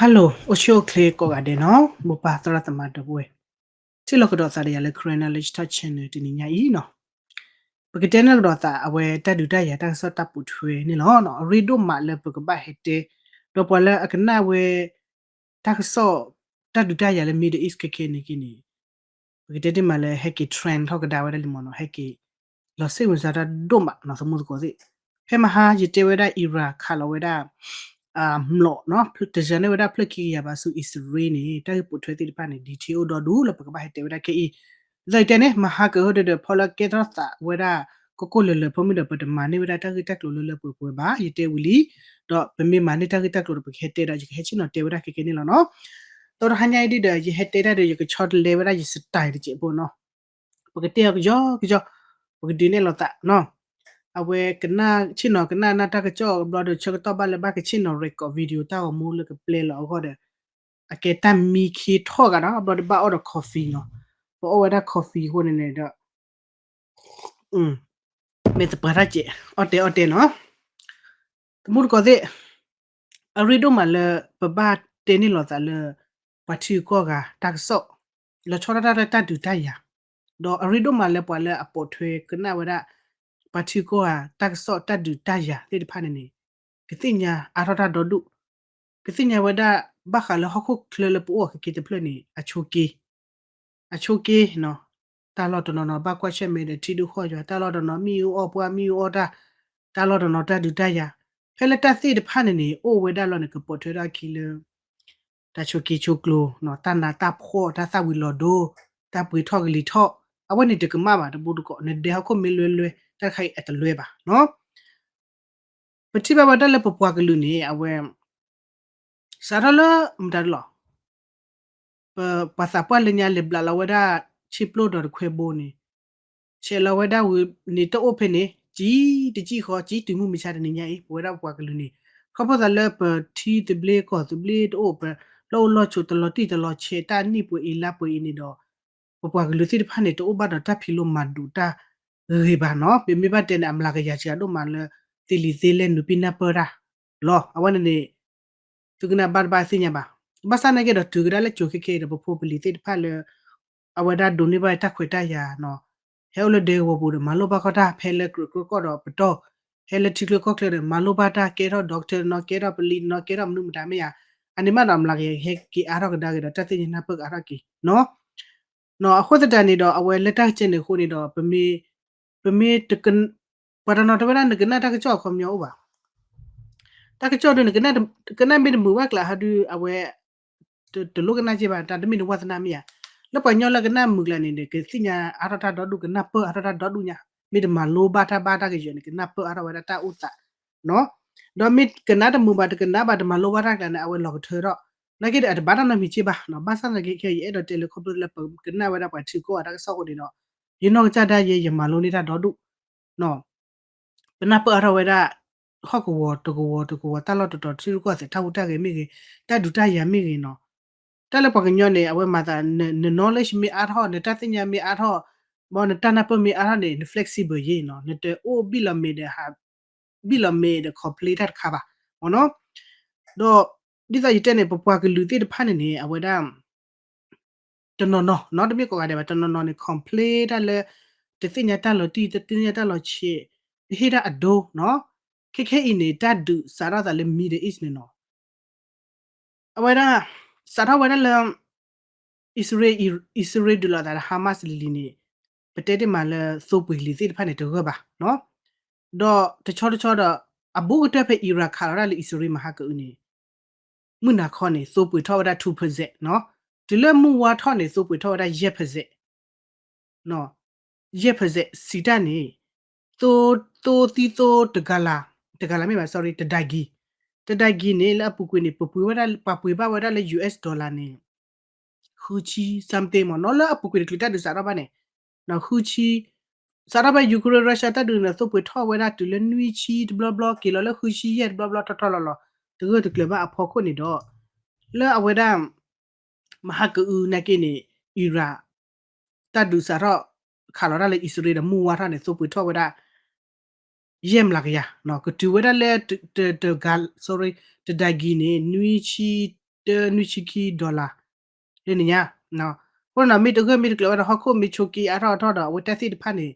Hello အိၣ်ဆူၣ်အိၣ်ချ့ကိးဂၤဒဲးနီၤ, မိၢ်ပၢ်သရၣ်သမါဒီပုၢ်ဝဲၢ်, ထံၣ်လိာ်ကဒီးသးဒီးယၤလၢ Karen Knowledge Talk Channel တနံၤညါအံၤနီၤ. ပကတဲန့ၢ်ကဒီးသး အဝဲတၢ်ဒုးတၢ်ယၤတၢ်ကစီၣ်တၢ်ပိာ်ထွဲန့ၣ်လီၤ. အရ့ဒိၣ်မးလၢပကဘၣ်ဟဲတဲ, ဒီးပှၤလၢအကနၣ်ဝဲ တၢ်ကစီၣ် တၢ်ဒုးတၢ်ယၤလၢ Middle East ခဲခဲန့ၣ်က့န့ၣ် ပကတဲတ့ၢ်မးလၢဟဲက့ၤ trend ထီၣ်ကဒါဝဲဒၣ်လံမ့ၢ်နီၤ, ဟဲက့ၤ လီၤစိတ်ဝင်စားတၢ်ဒိၣ်မးနီၤ သမူသကိးသ့ၣ်. ဖဲမဟါယတဲဝဲဒၣ် Iran ခးလီၤဝဲဒၣ် မျိာ်နီၤ, တစၢၤန့ၢ်ဝဲဒၣ်ဖျၢၣ်ခံကယၤဘးဆူအံၣ်စရ့လးန့ၣ် တၢ်ဂ့ၢ်ပိာ်ထွဲသ့ၣ်တဖၣ်န့ၣ် detail အိၣ်ဒီဒူၣ်လၢပကဘၣ်ဟဲတဲဝဲဒၣ်ခဲအံၤ. ဒ်သိးယတဲန့ၣ် မဟါကဟၢဒၢဒီး ဖီလၢကဲထီၣ်သးဝဲဒၣ် ကိၢ်ကိၢ်လၢၤလၢၤ ဖိမုၣ်ဒီးပတမၤန့ၢ်ဝဲဒၣ်တၢ်ဂ့ၢ်တၢ်ကျိၤလၢလၢပှဲၤပှဲၤဘၣ်, ယတဲဝံၤလံ. ဒီးပမ့ၢ်မၤန့ၢ်တၢ်ဂ့ၢ်တၢ်ကျိၤဒီး ပကဟဲတဲဒီး ယကဟဲဆ့ၣ်နီၤတဲဝဲဒၣ်ခဲခဲန့ၣ်လီၤနီၤ. ဒီးတဟါညါအံၤဒ်ဒီး ယဟဲတဲတၢ်ဒီး ယကဆီတလဲဝဲဒၣ်ယ style တစဲးဖိနီၤ. ပကတဲအီၤကယီကယီ, ပကဒုးနဲၣ်လိာ်သးနီၤ. အဝဲကနၣ်ဆ့ၣ်နီၤကနၣ်နၢ်တၢ်ကစီၣ်ဘျီဒီး ဆၢကတီၢ်ဘၣ်လၢဘၣ်ကဆ့ၣ်နီၤ record video တၢ်ဂီၤမူလၢကပျဲလီၤအဂီၢ်ဒီး အကဲတၢ်မံခ့ထီၣ်ဂၤနီၤ, ဘျီဒီးဘၣ်အီၣ်ဒီး coffee နီၤ. ပအီၣ်ဝဲဒၣ် coffee အဃိန့ၣ်န့ၣ်ဒီး မ့ၢ်သပှၢ်တၢ်စဲး အီၣ်တဲအီၣ်တဲနီၤ. သမူသကိးသ့ၣ်, အရ့ဒိၣ်မးလၢပဘၣ်တဲန့ၢ်လိာ်သးလၢ ပှၤထံဂုၤကီၢ်ဂၤတၢ်ကစီၣ်, လီၤဆီဒၣ်တၢ်လၢတၢ်ဒုးတၢ်ယၤ, ဒီးအရ့ဒိၣ်မးလၢပှၤလၢအပိာ်ထွဲကနၣ်ဝဲဒၣ် ပှၤထံဂုၤကီၢ်ဂၤတၢ်ကစီၣ်တၢ်ဒုးတၢ်ယၤသ့ၣ်တဖၣ်န့ၣ်န့ၣ် ကသ့ၣ်ညါအါထီၣ်တၢ်ဒီဒူၣ်, ကသ့ၣ်ညါဝဲဒၣ် ဘၣ်ဃးလၢဟီၣ်ခိၣ်ချၢလၢပအိၣ်ခဲက့တဖျၢၣ်န့ၣ် အဆိက့ အဆိက့နီၤ. တၢ်လီၢ်တနီၤနီၤဘၣ်ကွၢ်ဆၢၣ်မဲာ်ဒီးထံဒိၣ်ဃီၣ်ယွၤ, တၢ်လီၢ်တနီၤမ့ၣ်အူအီၣ်ပှၢ်မ့ၣ်အူအီၣ်တၢ်, တၢ်လီၢ်တနီၤတၢ်ဒုးတၢ်ယၤ, ဖဲလၢတၢ်သ့ၣ်တဖၣ်န့ၣ်န့ၣ် အိၣ်ဝဲဒၣ်လီၤန့ၣ် ကပိာ်ထွဲထီၣ်အခံလၢ တၢ်ဆိက့ဆိကျိၤ, တၢ်နးတၢ်ဖှီၣ်, တၢ်သၣ်ဝံၤလီၤဒိ, တၢ်ပှ့ၤထီၣ်ကလံၤထီၣ်, အဝဲန့ၣ်တကမၣ်ဘၣ်တဘိတကိး, နဒဲဟီၣ်ခိၣ်မ့ၢ်လွဲလွဲ တၢ်တခါအံၤအတလွဲဘၣ်နီၤ. ပထံၣ်ဘၣ်ဝဲဒၣ်လၢပပှၤကလုာ်န့ၣ် အဝဲ စးထီၣ်လၢမတၤတလီၤ, ပပှၤသးပှၢ်လၢညါလဲၤဘျးလီၤဝဲဒၣ် ဆ့ပျိၢ်ဒီးတခွဲဘိန့ၣ်, ဆဲးလီၤဝဲဒၣ်ဝံၤန့ၣ် တအိၣ်ဖဲန့ၣ် ကံတကံၢ်ဃီ ကံတုၤမုၢ်မဆါတနံၤညါအံၤ ပဝဲဒၣ်ပပှၤကလုာ်န့ၣ် ခီဖျိသးလၢပထံသဘျ့ကီၢ်သဘျ့တအိၣ် ပလီၢ်အိၣ်လီၢ်ဆိးတလီၤတံၢ်တလီၤဆဲး တၢ်နံၣ်ပှဲၤအံၤလါပှဲၤအံၤန့ၣ်ဒီး ပပှၤကလုာ်သ့ၣ်တဖၣ်န့ၣ် တအိၣ်ဘၣ်ဒီးတၢ်ဖံးလိမၤဒိးတၢ်ဂ့ၤဘၣ်နီၤ. ပမ့ၢ်ဘၣ်တဲန့ၣ် အမျးကယၤစှၤဒိၣ်မးလၢ သ့လံာ်သ့လဲၢ်နုာ်ပံၢ်နၢ်ပၢၢ်တၢ်လီၤ. အဝဲန့ၣ်န့ၣ် သုကနၣ်ဘၣ်တဘၣ်သ့ၣ်ညါဘၣ်. ဘၣ်ဆၣ်နာ်က့ဒီးတုၤကဒါလၢကၠိၤခဲခဲအံၤဒီး ပဖိပလံၤသ့ၣ်တဖၣ်လၢ အဝဲဒၣ်ဒိးန့ၢ်ဘၣ်တၢ်ခွဲးတၢ်ယာ်နီၤ, ဟဲအိၣ်လၢဒဲကဝီၤပူၤဒီး မၤလိဘၣ်ခီၣ်တၢ် ဖဲလၢကြၢးကြၢးကီၢ်ဒီးပတီၢ်, ဟဲလၢထံချၢကီၢ်ချၢဒီး မၤလိဘၣ်တၢ် ကဲထီၣ် doctor နီၤ ကဲထီၣ်ပလံးနီၤ ကဲထီၣ်မနုၤမတၤမ့ၢ်ဧါ, အန့ၣ်မးဒီးအမျးကယၤဟဲက့ၤအါထီၣ်ကဒါက့ၤဒီး တၢ်သ့ၣ်ညါနၢ်ပၢၢ်ကအါထီၣ်က့ၤနီၤ. အဃိသတးန့ၣ်ဒီး အဝဲလၢတၢ်ကဲန့ၣ်အဃိန့ၣ်ဒီး ပမ့ၢ် ပမ့ၢ် ပှၤတနီၤတဲဝဲဒၣ် နကနၣ်တၢ်ကစီၣ်အခီပညီအိၣ်ဘၣ်. တၢ်ကစီၣ်ဒုး နကနၣ်မ့ၢ်တမုာ်ဘၣ်ကျါဟီဒုး အဝဲ တလိၣ်ကနၣ်က့ဘၣ်, တၢ်တမ့ၢ်နဝါသနာမ့ၢ်ဧါ. လၢပှၤကညီလၢကနၣ်မုာ်ကျါန့ၣ်ဒီး ကသ့ၣ်ညါအါထီၣ်တၢ်ဒီဒူၣ် ကနၢ်ပၢၢ်အါထီၣ်တၢ်ဒီဒူၣ်ညါ, မ့ၢ်တမၤလိဘၣ်တၢ်ဘၣ်တၢ်ကယၢၤန့ၣ် ကနၢ်ပၢၢ်အါထီၣ်ဝဲဒၣ်တၢ်အိၣ်သးနီၤ. ဒီးမ့ၢ်ကနၣ်တမုာ်ဘၣ် တကနၣ်ဘၣ် တမၤလိဘၣ်တၢ်ကျါန့ၣ် အဝဲလီၤကထၢထီၣ်, နာ်က့ဒီး အတဘၣ်တၢ်နီတမံၤက့ဘၣ်နီၤ. ဘၣ်ဆၣ်သနာ်က့ ခဲအံၤ ယအဲၣ်ဒိးတဲလၢခီဖျိလၢ ပကနၣ်ဝဲဒၣ်ပှၤထံဂုၤကီၢ်ဂၤတၢ်ကစီၣ်အဃိန့ၣ်ဒီး ယနီၢ်ကစၢ်ဒၣ်ယဲ ယမၤလိန့ၢ်တၢ်ဒီဒူၣ် ပနၢ်ပၢၢ်အါထီၣ်ဝဲဒၣ် ဟီၣ်ကဝီၤတကဝီၤတကဝီၤ တၢ်လီၢ်တတီၤထံရူၢ်ကီၢ်သဲး တၢ်ဟူးတၢ်ဂဲၤမ့ၢ်ဂ့ၤ, တၢ်ဒုးတၢ်ယၤမ့ၢ်ဂ့ၤနီၤ. တၢ်လၢပှၤကညီန့ၣ် အဝဲမၤသး န knowledge မ့ၢ်အါထီၣ် နတၢ်သ့ၣ်ညါမ့ၢ်အါထီၣ်, ဘၣ်နတၢ်နၢ်ပၢၢ်မ့ၢ်အါထီၣ်န့ၣ် န flexible ယ့ၤနီၤ, နတအိၣ်ဘံၣ်လီၤမ့ၤဒီး ဟး ဘံၣ်လီၤမ့ၤဒီး complain တၢ်တခါဘၣ် မ့ၢ်နီၤ. ဒီး ဒ်သိးယတဲန့ၣ် ပပှၤကလုာ်သ့ၣ်တဖၣ်န့ၣ်န့ၣ် အဝဲဒၣ် တနီၤနီၤနီၤ တမ့ၢ်ကိးဂၤဒဲးဘၣ် တနီၤနီၤန့ၣ် complain တၢ်လၢ တသ့ၣ်ညါတၢ်လီၤတံၢ် တသ့ၣ်ညါတၢ်လီၤဆဲး တဟ့ၣ်တၢ်အဒိနီၤ. ခဲခဲအံၤန့ၣ် တၢ်ဒုးစးထီၣ်သးလၢ Middle East န့ၣ်နီၤ အဝဲဒၣ် စးထီၣ်ဝဲဒၣ်လၢ အံၣ်စရ့လး အံၣ်စရ့လးဒုးလိာ်သးဒီး Hamas လံၤလံၤန့ၣ် ပတဲတ့ၢ်မးလၢ သိပှ့ၤလံၤသ့ၣ်တဖၣ်န့ၣ် တဂၢၢ်ဘၣ်နီၤ. ဒီးတဆီတဆီဒီး အဘူးကတၢၢ်ဖဲ Iran ခးလီၤတၢ်လၢအံၣ်စရ့လးမဟါကအုးန့ၣ် မုၢ်နၤခီန့ၣ် သိပှ့ၤထီၣ်ဝဲဒၣ် two percent နီၤ. တုၤလၢမုၢ်ဝါထီၣ်န့ၣ် သိပှ့ၤထီၣ်ဝဲဒၣ် ယဲၢ် percent နီၤ, ယဲၢ် percent စံးတၢ်န့ၣ် သိ သိသံသိတဂၤလၢ်, တဂၤလၢ်မ့ၢ်ဘၣ် sorry တဒၢးကံၤ, တဒၢးကံၤန့ၣ် လၢအပူၤကွံာ်န့ၣ် ပပှ့ၤဝဲဒၣ် ပှၤပှ့ၤဘၣ်ဝဲဒၣ်လၢ US dollar န့ၣ် ဃုဆံ something မ့ၢ်နီၤ. လၢအပူၤကွံာ်တချုးတၢ်ဒုးစးထီၣ်ဘၣ်န့ၣ် ဃုဆံ စးထီၣ်ဖဲ Ukraine Russia တၢ်ဒုးန့ၣ် သိပှ့ၤထီၣ်ဝဲဒၣ်တုၤလၢနွံဆံတဘျီဘျီ က့ၤလီၤလၢဃုဆံယဲၢ်တဘျီဘျီ ထီထီလီၤလီၤ တဂၢၢ်တကျၢၤဘၣ်အဖီခိၣ်န့ၣ်ဒီး လၢအဝဲဒၣ် မဟါကအုးနာ်က့န့ၣ် Iran တၢ်ဒုးစးထီၣ်ခးလီၤတၢ်လၢအံၣ်စရ့လးဒီးမုၢ်ဝါထီၣ်န့ၣ် သိပှ့ၤထီၣ်ဝဲဒၣ် ယဲၢ်မျးကယၤ ကတုၤဝဲဒၣ်လၢ တဂၤ sorry တဒၢးကံၤန့ၣ် နွံဆံ တၢနွံဆံခံ dollar လၢနံၤညါ. အဃိန့ၣ်ဒီး မ့ၢ်တဂၢၢ်မ့ၢ်တကျၢၤဝဲဒီး ဟီၣ်ခိၣ်မ့ၢ်ဆိးက့အါထီၣ်အါထီၣ်ဒီး အဝဲတၢ်သ့ၣ်တဖၣ်န့ၣ်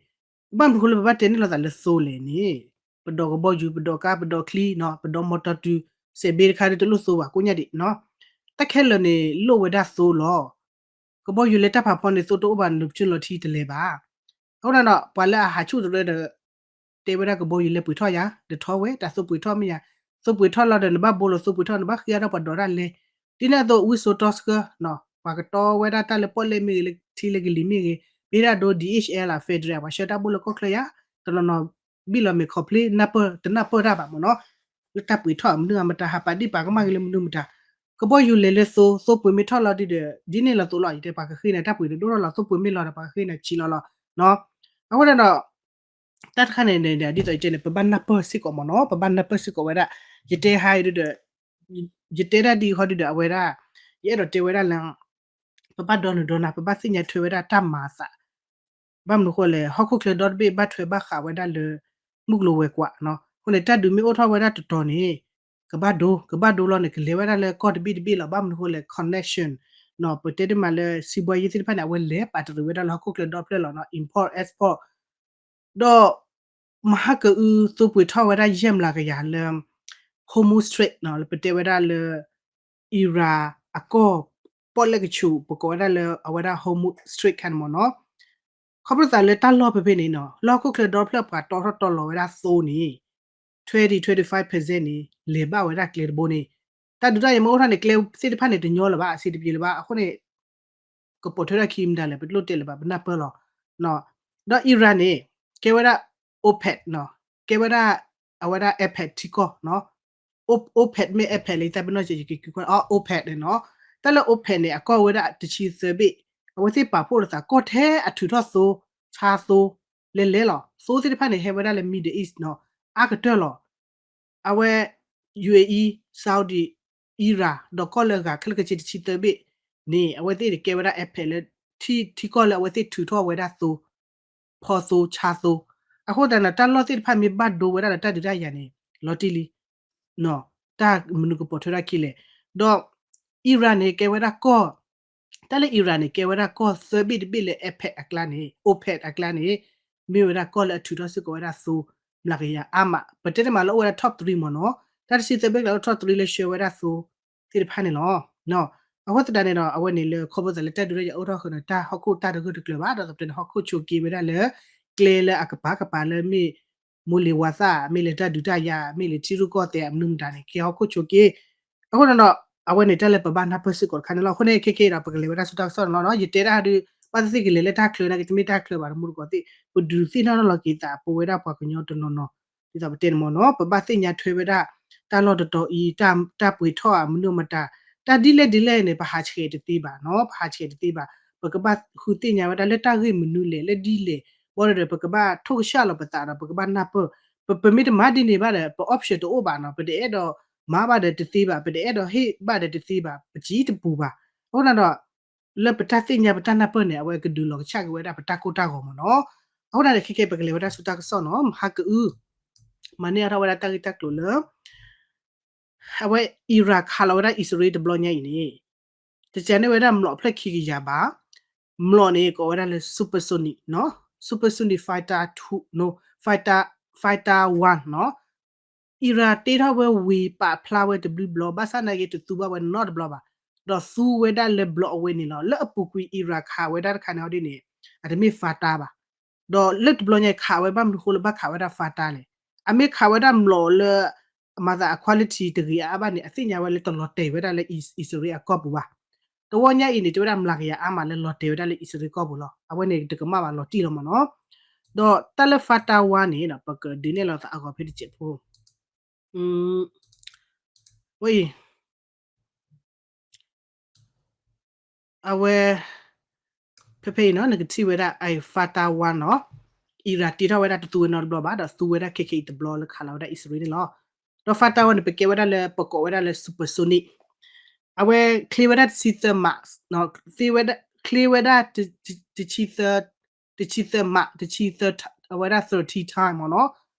ဘၣ်မနုၤဃိလၢပဘၣ်တဲန့ၢ်လိာ်သးလၢသိလဲၣ်န့ၣ်, ပဒိးကဘီယူၤ ပဒိးကါ ပဒိးချံနီၤ ပဒိးမီတီတုၤ စဲးဘ့တခါဒ်တလိၣ်သိဘၣ်ကိးညါဒံးနီၤ. တၢ်ခဲလၢာ်န့ၣ် လိၣ်ဝဲဒၣ်သိလီၤ. ကဘီယူၤလၢတၢ်ဖးဖီန့ၣ် သိတအိၣ်ဘၣ် နုာ်ပဆူၣ်လီၤထံတလဲၤဘၣ်. အဃိန့ၣ်ဒီး ပှၤလၢအဟးဆူၣ်တရၢဒီး တဲဝဲဒၣ်ကဘီယူၤလဲၤပှ့ၤထီၣ်ယၤ ဒီးထီဝဲ တၢ်သိပှ့ၤထီၣ်မ့ၢ်ယၤ, သိပှ့ၤထီၣ်လီၤဒီး နဘၣ်ဘိလီၤသိပှ့ၤထီၣ် နဘၣ်ဃ့အါထီၣ်ပှၤဒိးတၢ်လဲၤ. ဒ်န့ၣ်အသိး ဝံစိာ်တီဆှၢ ပှၤကတီဝဲဒၣ်တၢ်လၢပီၣ်လဲၣ်မ့ၢ်ဂ့ၤ လၢထံလၢကလံၤမ့ၢ်ဂ့ၤ, ပဟ့ၣ်ဒၣ်ဒိ DHL လၢ federal ပှၤဆှၢတၢ်ဘိၣ်လၢကီၢ်ချၢယၤ, တနီၤနီၤ ဘံၣ်လီၤမဲာ် complain နၢ်ပၢၢ် တနၢ်ပၢၢ်တၢ်ဘၣ်မ့ၢ်နီၤ, လၢတၢ်ပှ့ၤထီၣ်မနုၤအမတၤ ဟးပာ်ဒံၣ်ပာ်ကမၣ်က့ၤလၢမနုၤမတၤ, ကဘီယူၤလဲၤလၢသိ သိပှ့ၤမ့ၢ်ထီၣ်လီၤဒ်ဒီး ဒ်န့ၣ်လီၤသိးလီၤ ယတဲပှၤကဃ့န့ၣ် တၢ်ပှ့ၤတဒိၣ်ထီၣ်လီၤ သိပှ့ၤမ့ၢ်လီၤဒီး ပှၤကဃ့န့ၣ်ဆံးလီၤလီၤ. အဃိန့ၣ်ဒီး တၢ်တခါန့ၣ် ဒ်သိးယတဲန့ၣ် ပဘၣ်နၢ်ပၢၢ်စ့ၢ်ကီးမ့ၢ်နီၤ, ပဘၣ်နၢ်ပၢၢ်စ့ၢ်ကီးဝဲဒၣ်, ယတဲဟါအံၤဒ်ဒီး ယတဲတၢ်ဒ်အံၤဃီဒ်ဒီး အဝဲဒၣ် ယအဲၣ်ဒိးတဲဝဲဒၣ်လၢ ပဘၣ်ဒီနုာ်ဒီနၤ ပဘၣ်သ့ၣ်ညါထွဲဝဲဒၣ်တၢ်မၤအသး, ဘၣ်မနုၤဃိလဲၣ် ဟီၣ်ခိၣ်ချၢဒီတဘ့ၣ်ဘၣ်ထွဲဘၣ်ဃးဝဲဒၣ်လၢ မုၢ်ကျိၤဝဲၤကွာ်နီၤ, အဃိန့ၣ် တၢ်ဒုးမ့ၢ်အိၣ်ထီၣ်ဝဲဒၣ်တတီၤန့ၣ် ကဘၣ်ဒိ ကဘၣ်ဒိလီၤန့ၣ် ကလဲၤဝဲဒၣ်လၢကီၢ်တဘ့ၣ်တဘ့ၣ်လီၤ, ဘၣ်မနုၤဃိလဲၣ် connection နီၤ, ပတဲတမးလၢ စံးဘှါယ့သ့ၣ်တဖၣ်န့ၣ် အဝဲလဲၤပာ်တရံးဝဲဒၣ်လၢဟီၣ်ခိၣ်ချၢဒီဖျၢၣ်လီၤနီၤ, import export ဒီး မဟါကအု သိပှ့ၤထီၣ်ဝဲဒၣ်ယဲၢ်မျးကယၤလၢ Hormuz Strait နီၤ, လၢပတဲဝဲဒၣ်လၢ Iran အကီၢ် ပီၣ်လဲၣ်ကဆူး ပကိးဝဲဒၣ်လၢအဝဲဒၣ် Hormuz Strait ခါန့ၣ်မ့ၢ်နီၤ, ခီဖျိသးလၢတၢ်လီၢ်ဖဲဖဲန့ၣ်နီၤ လၢဟီၣ်ခိၣ်ချၢဒီဖျၢၣ်ပှၤတီထီၣ်တီလီၤဝဲဒၣ်သိန့ၣ် twenty twenty-five percent န့ၣ် လဲၤဘၣ်ဝဲဒၣ်ကျဲတဘိန့ၣ်, တၢ်ဒုးတၢ်ယၤမ့ၢ်အိၣ်ထီၣ်န့ၣ် ကျဲသ့ၣ်တဖၣ်န့ၣ် တညီလၢၤဘၣ် အဆင်တပြေလၢၤဘၣ်, အဃိန့ၣ် ကပိာ်ထွဲထီၣ်ခံမတၤလဲၣ် ပတလိၣ်တဲလၢၤဘၣ် ပနၢ်ပၢၢ်လီၤ. ဒီး Iran န့ၣ် ကဲဝဲဒၣ် OPEC နီၤ, ကဲဝဲဒၣ် အဝဲဒၣ် OPEC ထံကီၢ်နီၤ, OPEC မ့ၢ် OPEC လၢယတၢ်ပနီၣ်စဲး ယက့ၤကွၢ် OPEC န့ၣ်နီၤ, တၢ်လၢ OPEC န့ၣ် အကီၢ်ဝဲဒၣ်တဆံသၢဘ့ၣ်, အဝဲသ့ၣ်ပာ်ဖှိၣ်လိာ်သး ကီၢ်ထဲအထုးထီၣ်သိ ဆါသိ လဲၤလဲၤလီၤ, သိသ့ၣ်တဖၣ်န့ၣ် ဟဲဝဲဒၣ်လၢ Middle East နီၤ, အါကတၢၢ်လီၤ. အဝဲ UAE, Saudi, Iran ဒီးကီၢ်လၢအဂၤခဲလၢာ်ခဲဆ့တဆံသၢဘ့ၣ်န့ၣ် အဝဲသ့ၣ်န့ၣ်ကဲဝဲဒၣ် OPEC လၢ ထံ ထံကီၢ်လၢအဝဲသ့ၣ်ထုးထီၣ်ဝဲဒၣ်သိ ဖီသိ ဆါသိ, အဃိသတးန့ၣ် တၢ်လီၢ်သ့ၣ်တဖၣ်မ့ၢ်ဘၣ်ဒိဝဲဒၣ်ဒီးတၢ်ဒုးတၢ်ယၤန့ၣ် လီၤတံၢ်လံ, တၢ်မနုၤကပိာ်ထွဲထီၣ်ခံလဲၣ်, ဒီး Iran န့ၣ် ကဲဝဲဒၣ်ကီၢ် တၢ်လၢ Iran န့ၣ် ကဲဝဲဒၣ်ကီၢ်သၢဘ့ၣ်တဘ့ၣ်လၢ OPEC အကျါန့ၣ်, OPEC အကျါန့ၣ် မ့ၢ်ဝဲဒၣ်ကီၢ်လၢအထုးထီၣ်စ့ၢ်ကီးဝဲဒၣ်သိ မျးကယၤအါမး, ပတဲတမးလၢအိၣ်ဝဲဒၣ် top three မ့ၢ်နီၤ, တၢ်တဆံသၢဘ့ၣ်ကျါလၢ top three လၢဆှၢဝဲဒၣ်သိသ့ၣ်တဖၣ်န့ၣ်လီၤ. အဃိသတးန့ၣ်ဒီး အဝဲန့ၣ်လၢခီဖျိသးလၢတၢ်ဒုးတၢ်ယၤအိၣ်ထီၣ်ဃုာ်ဒီး တၢ်ဟီၣ်ခိၣ်တၢ်တဂၢၢ်တကျၢၤဘၣ်, ဒီးသပှၢ်န့ၣ် ဟီၣ်ခိၣ်ဆိးက့ဝဲဒၣ်လၢ ကျဲလၢအကပၤကပၤလၢမ့ၢ် မိၢ်လ့ၤဝၤသၣ် မ့ၢ်လၢတၢ်ဒုးတၢ်ယၤ မ့ၢ်လၢထံရူၢ်ကီၢ်သဲးအမနုၤမတၤန့ၣ် ကဲဟီၣ်ခိၣ်ဆိးက့, အဃိန့ၣ်ဒီး အဝဲန့ၣ်တၢ်လၢပဘၣ်နၢ်ပၢၢ်စ့ၢ်ကီးတခါန့ၣ်လီၤ. အဃိန့ၣ် ခဲကဲဒီး ပကလဲၤဝဲဒၣ်ဆူတၢ်ကစီၣ်န့ၣ်လီၤ. ယတဲဒၣ်ဒုး ဘၣ်သ့ၣ်သ့ၣ်ကလဲၤလၢတၢ်ချၢန့ၣ် ကတမ့ၢ်တၢ်ချၢဘၣ် တမူတကိးသ့ၣ် ပဒုးသ့ၣ်နီၣ်ထီၣ်လီၤက့ၤသး ပဝဲဒၣ်ပှၤကညီတနီၤနီၤ ဒ်သိးပတဲန့ၣ်မ့ၢ်နီၤ ပဘၣ်သ့ၣ်ညါထွဲဝဲဒၣ် တၢ်လီၢ်တတီၤအံၤ တၢ်ပှ့ၤထီၣ်ဧါ မနုၤမတၤ တၢ်ဒ်လဲၣ်ဒ်လဲၣ်န့ၣ် ပဟးဆှဲးတသ့ဘၣ်နီၤ ပဟးဆှဲးတသ့ဘၣ် ပကဘၣ်ဃုသ့ၣ်ညါဝဲဒၣ်လၢတၢ်ဂ့ၢ်မနုၤလဲၣ် လၢဒ်လဲၣ် ဘၣ်ဒီး ပကဘၣ်ထိၣ်ကဆှၣ်လီၤပသးဒီး ပကဘၣ်နၢ်ပၢၢ် ပ ပမ့ၢ်တမၤဒ်န့ၣ်ဘၣ်ဒီး ပ option တအိၣ်ဘၣ်နီၤ ပတအဲၣ်ဒိးမၤဘၣ်ဒီးတသ့ဘၣ် ပတအဲၣ်ဒိးဟ့ၣ်ဘၣ်ဒီးတသ့ဘၣ် ပစံးတပူၤဘၣ်. အဃိန့ၣ်ဒီး လၢပတၢ်သ့ၣ်ညါပတၢ်နၢ်ပၢၢ်န့ၣ် အဝဲကဒုးလီၤကဆှၣ်က့ၤဝဲဒၣ်ပတၢ်ကိၢ်တၢ်ဂီၤမ့ၢ်နီၤ. အဃိန့ၣ်ဒီး ခဲကဲပကလဲၤဝဲဒၣ်ဆူတၢ်ကစီၣ်နီၤ မဟါကအု မၤန့ၢ်အါထီၣ်ဝဲဒၣ်တၢ်ဂ့ၢ်တၢ်ကျိၤလၢ အဝဲ Iran ခးလီၤဝဲဒၣ်အံၣ်စရ့လးတဘျီညါအံၤန့ၣ် တစဲးန့ၢ်ဝဲဒၣ်မျိာ်ဖျၢၣ်ခံကယၤဘၣ်, မျိာ်န့ၣ် ကိးဝဲဒၣ်လၢ supersonic နီၤ supersonic fighter two နီၤ fighter fighter one နီၤ Iran တ့ထီၣ်ဝဲဝံၤ ပာ်ဖျါဝဲတဘျုးဘျီ ဘၣ်ဆၣ်နာ်က့ တသူဘၣ်ဝဲနီတဘျီဘၣ်, ဒီးသူဝဲဒၣ်လၢမျိာ်အဝဲန့ၣ်လီၤ. လၢအပူၤကွံာ် Iran ခးဝဲဒၣ်တခါန့ၣ်ဟီဒ်န့ၣ် အတမ့ၢ် fighter ဘၣ်, ဒီးလၢတဘျီညါခးဝဲဘၣ်မနုၤဃိလၢဘၣ်ခးဝဲဒၣ် fighter လဲၣ်. အမ့ၢ်ခးဝဲဒၣ်မျိာ်လၢ အမၤသးအ quality တဂ့ၤအါအါဘၣ်န့ၣ် အသ့ၣ်ညါဝဲလၢတလီၤတဲာ်ဝဲဒၣ်လၢအံၣ်စရ့လးအကီၢ်ပူၤဘၣ်. တဝီညါအံၤန့ၣ် တဲဝဲဒၣ်မျိာ်ကယၤအါမးလၢလီၤတဲာ်ဝဲဒၣ်လၢအံၣ်စရ့လးကီၢ်ပူၤလီၤ. အဝဲန့ၣ်တကမၣ်ဘၣ်လီၤတံၢ်လီၤမ့ၢ်နီၤ. ဒီးတၢ်လၢ fighter one န့ၣ် ပကဒုးနဲၣ်လီၤသးအဂီၢ်ဖဲတစဲးဖိ ဝဲအံၤ အဝဲ ဖဲဖဲအံၤနီၤ နကထံၣ်ဝဲဒၣ် fighter one နီၤ Iran တ့ထီၣ်ဝဲဒၣ်တသူဝဲနီတဘျီဘၣ် ဒီးသူဝဲဒၣ်ခဲခဲအံၤတဘျီ လၢခးလီၤဝဲဒၣ်အံၣ်စရ့လးန့ၣ်လီၤ. ဒီး fighter one န့ၣ် ပကဲဝဲဒၣ်လၢ ပကိးဝဲဒၣ်လၢ supersonic အဝဲချ့ဝဲဒၣ်တဆံသၢ Mach ချ့ဝဲဒၣ် တဆံသၢ Mach တဆံသၢ အဝဲဒၣ် thirty time မ့ၢ်နီၤ.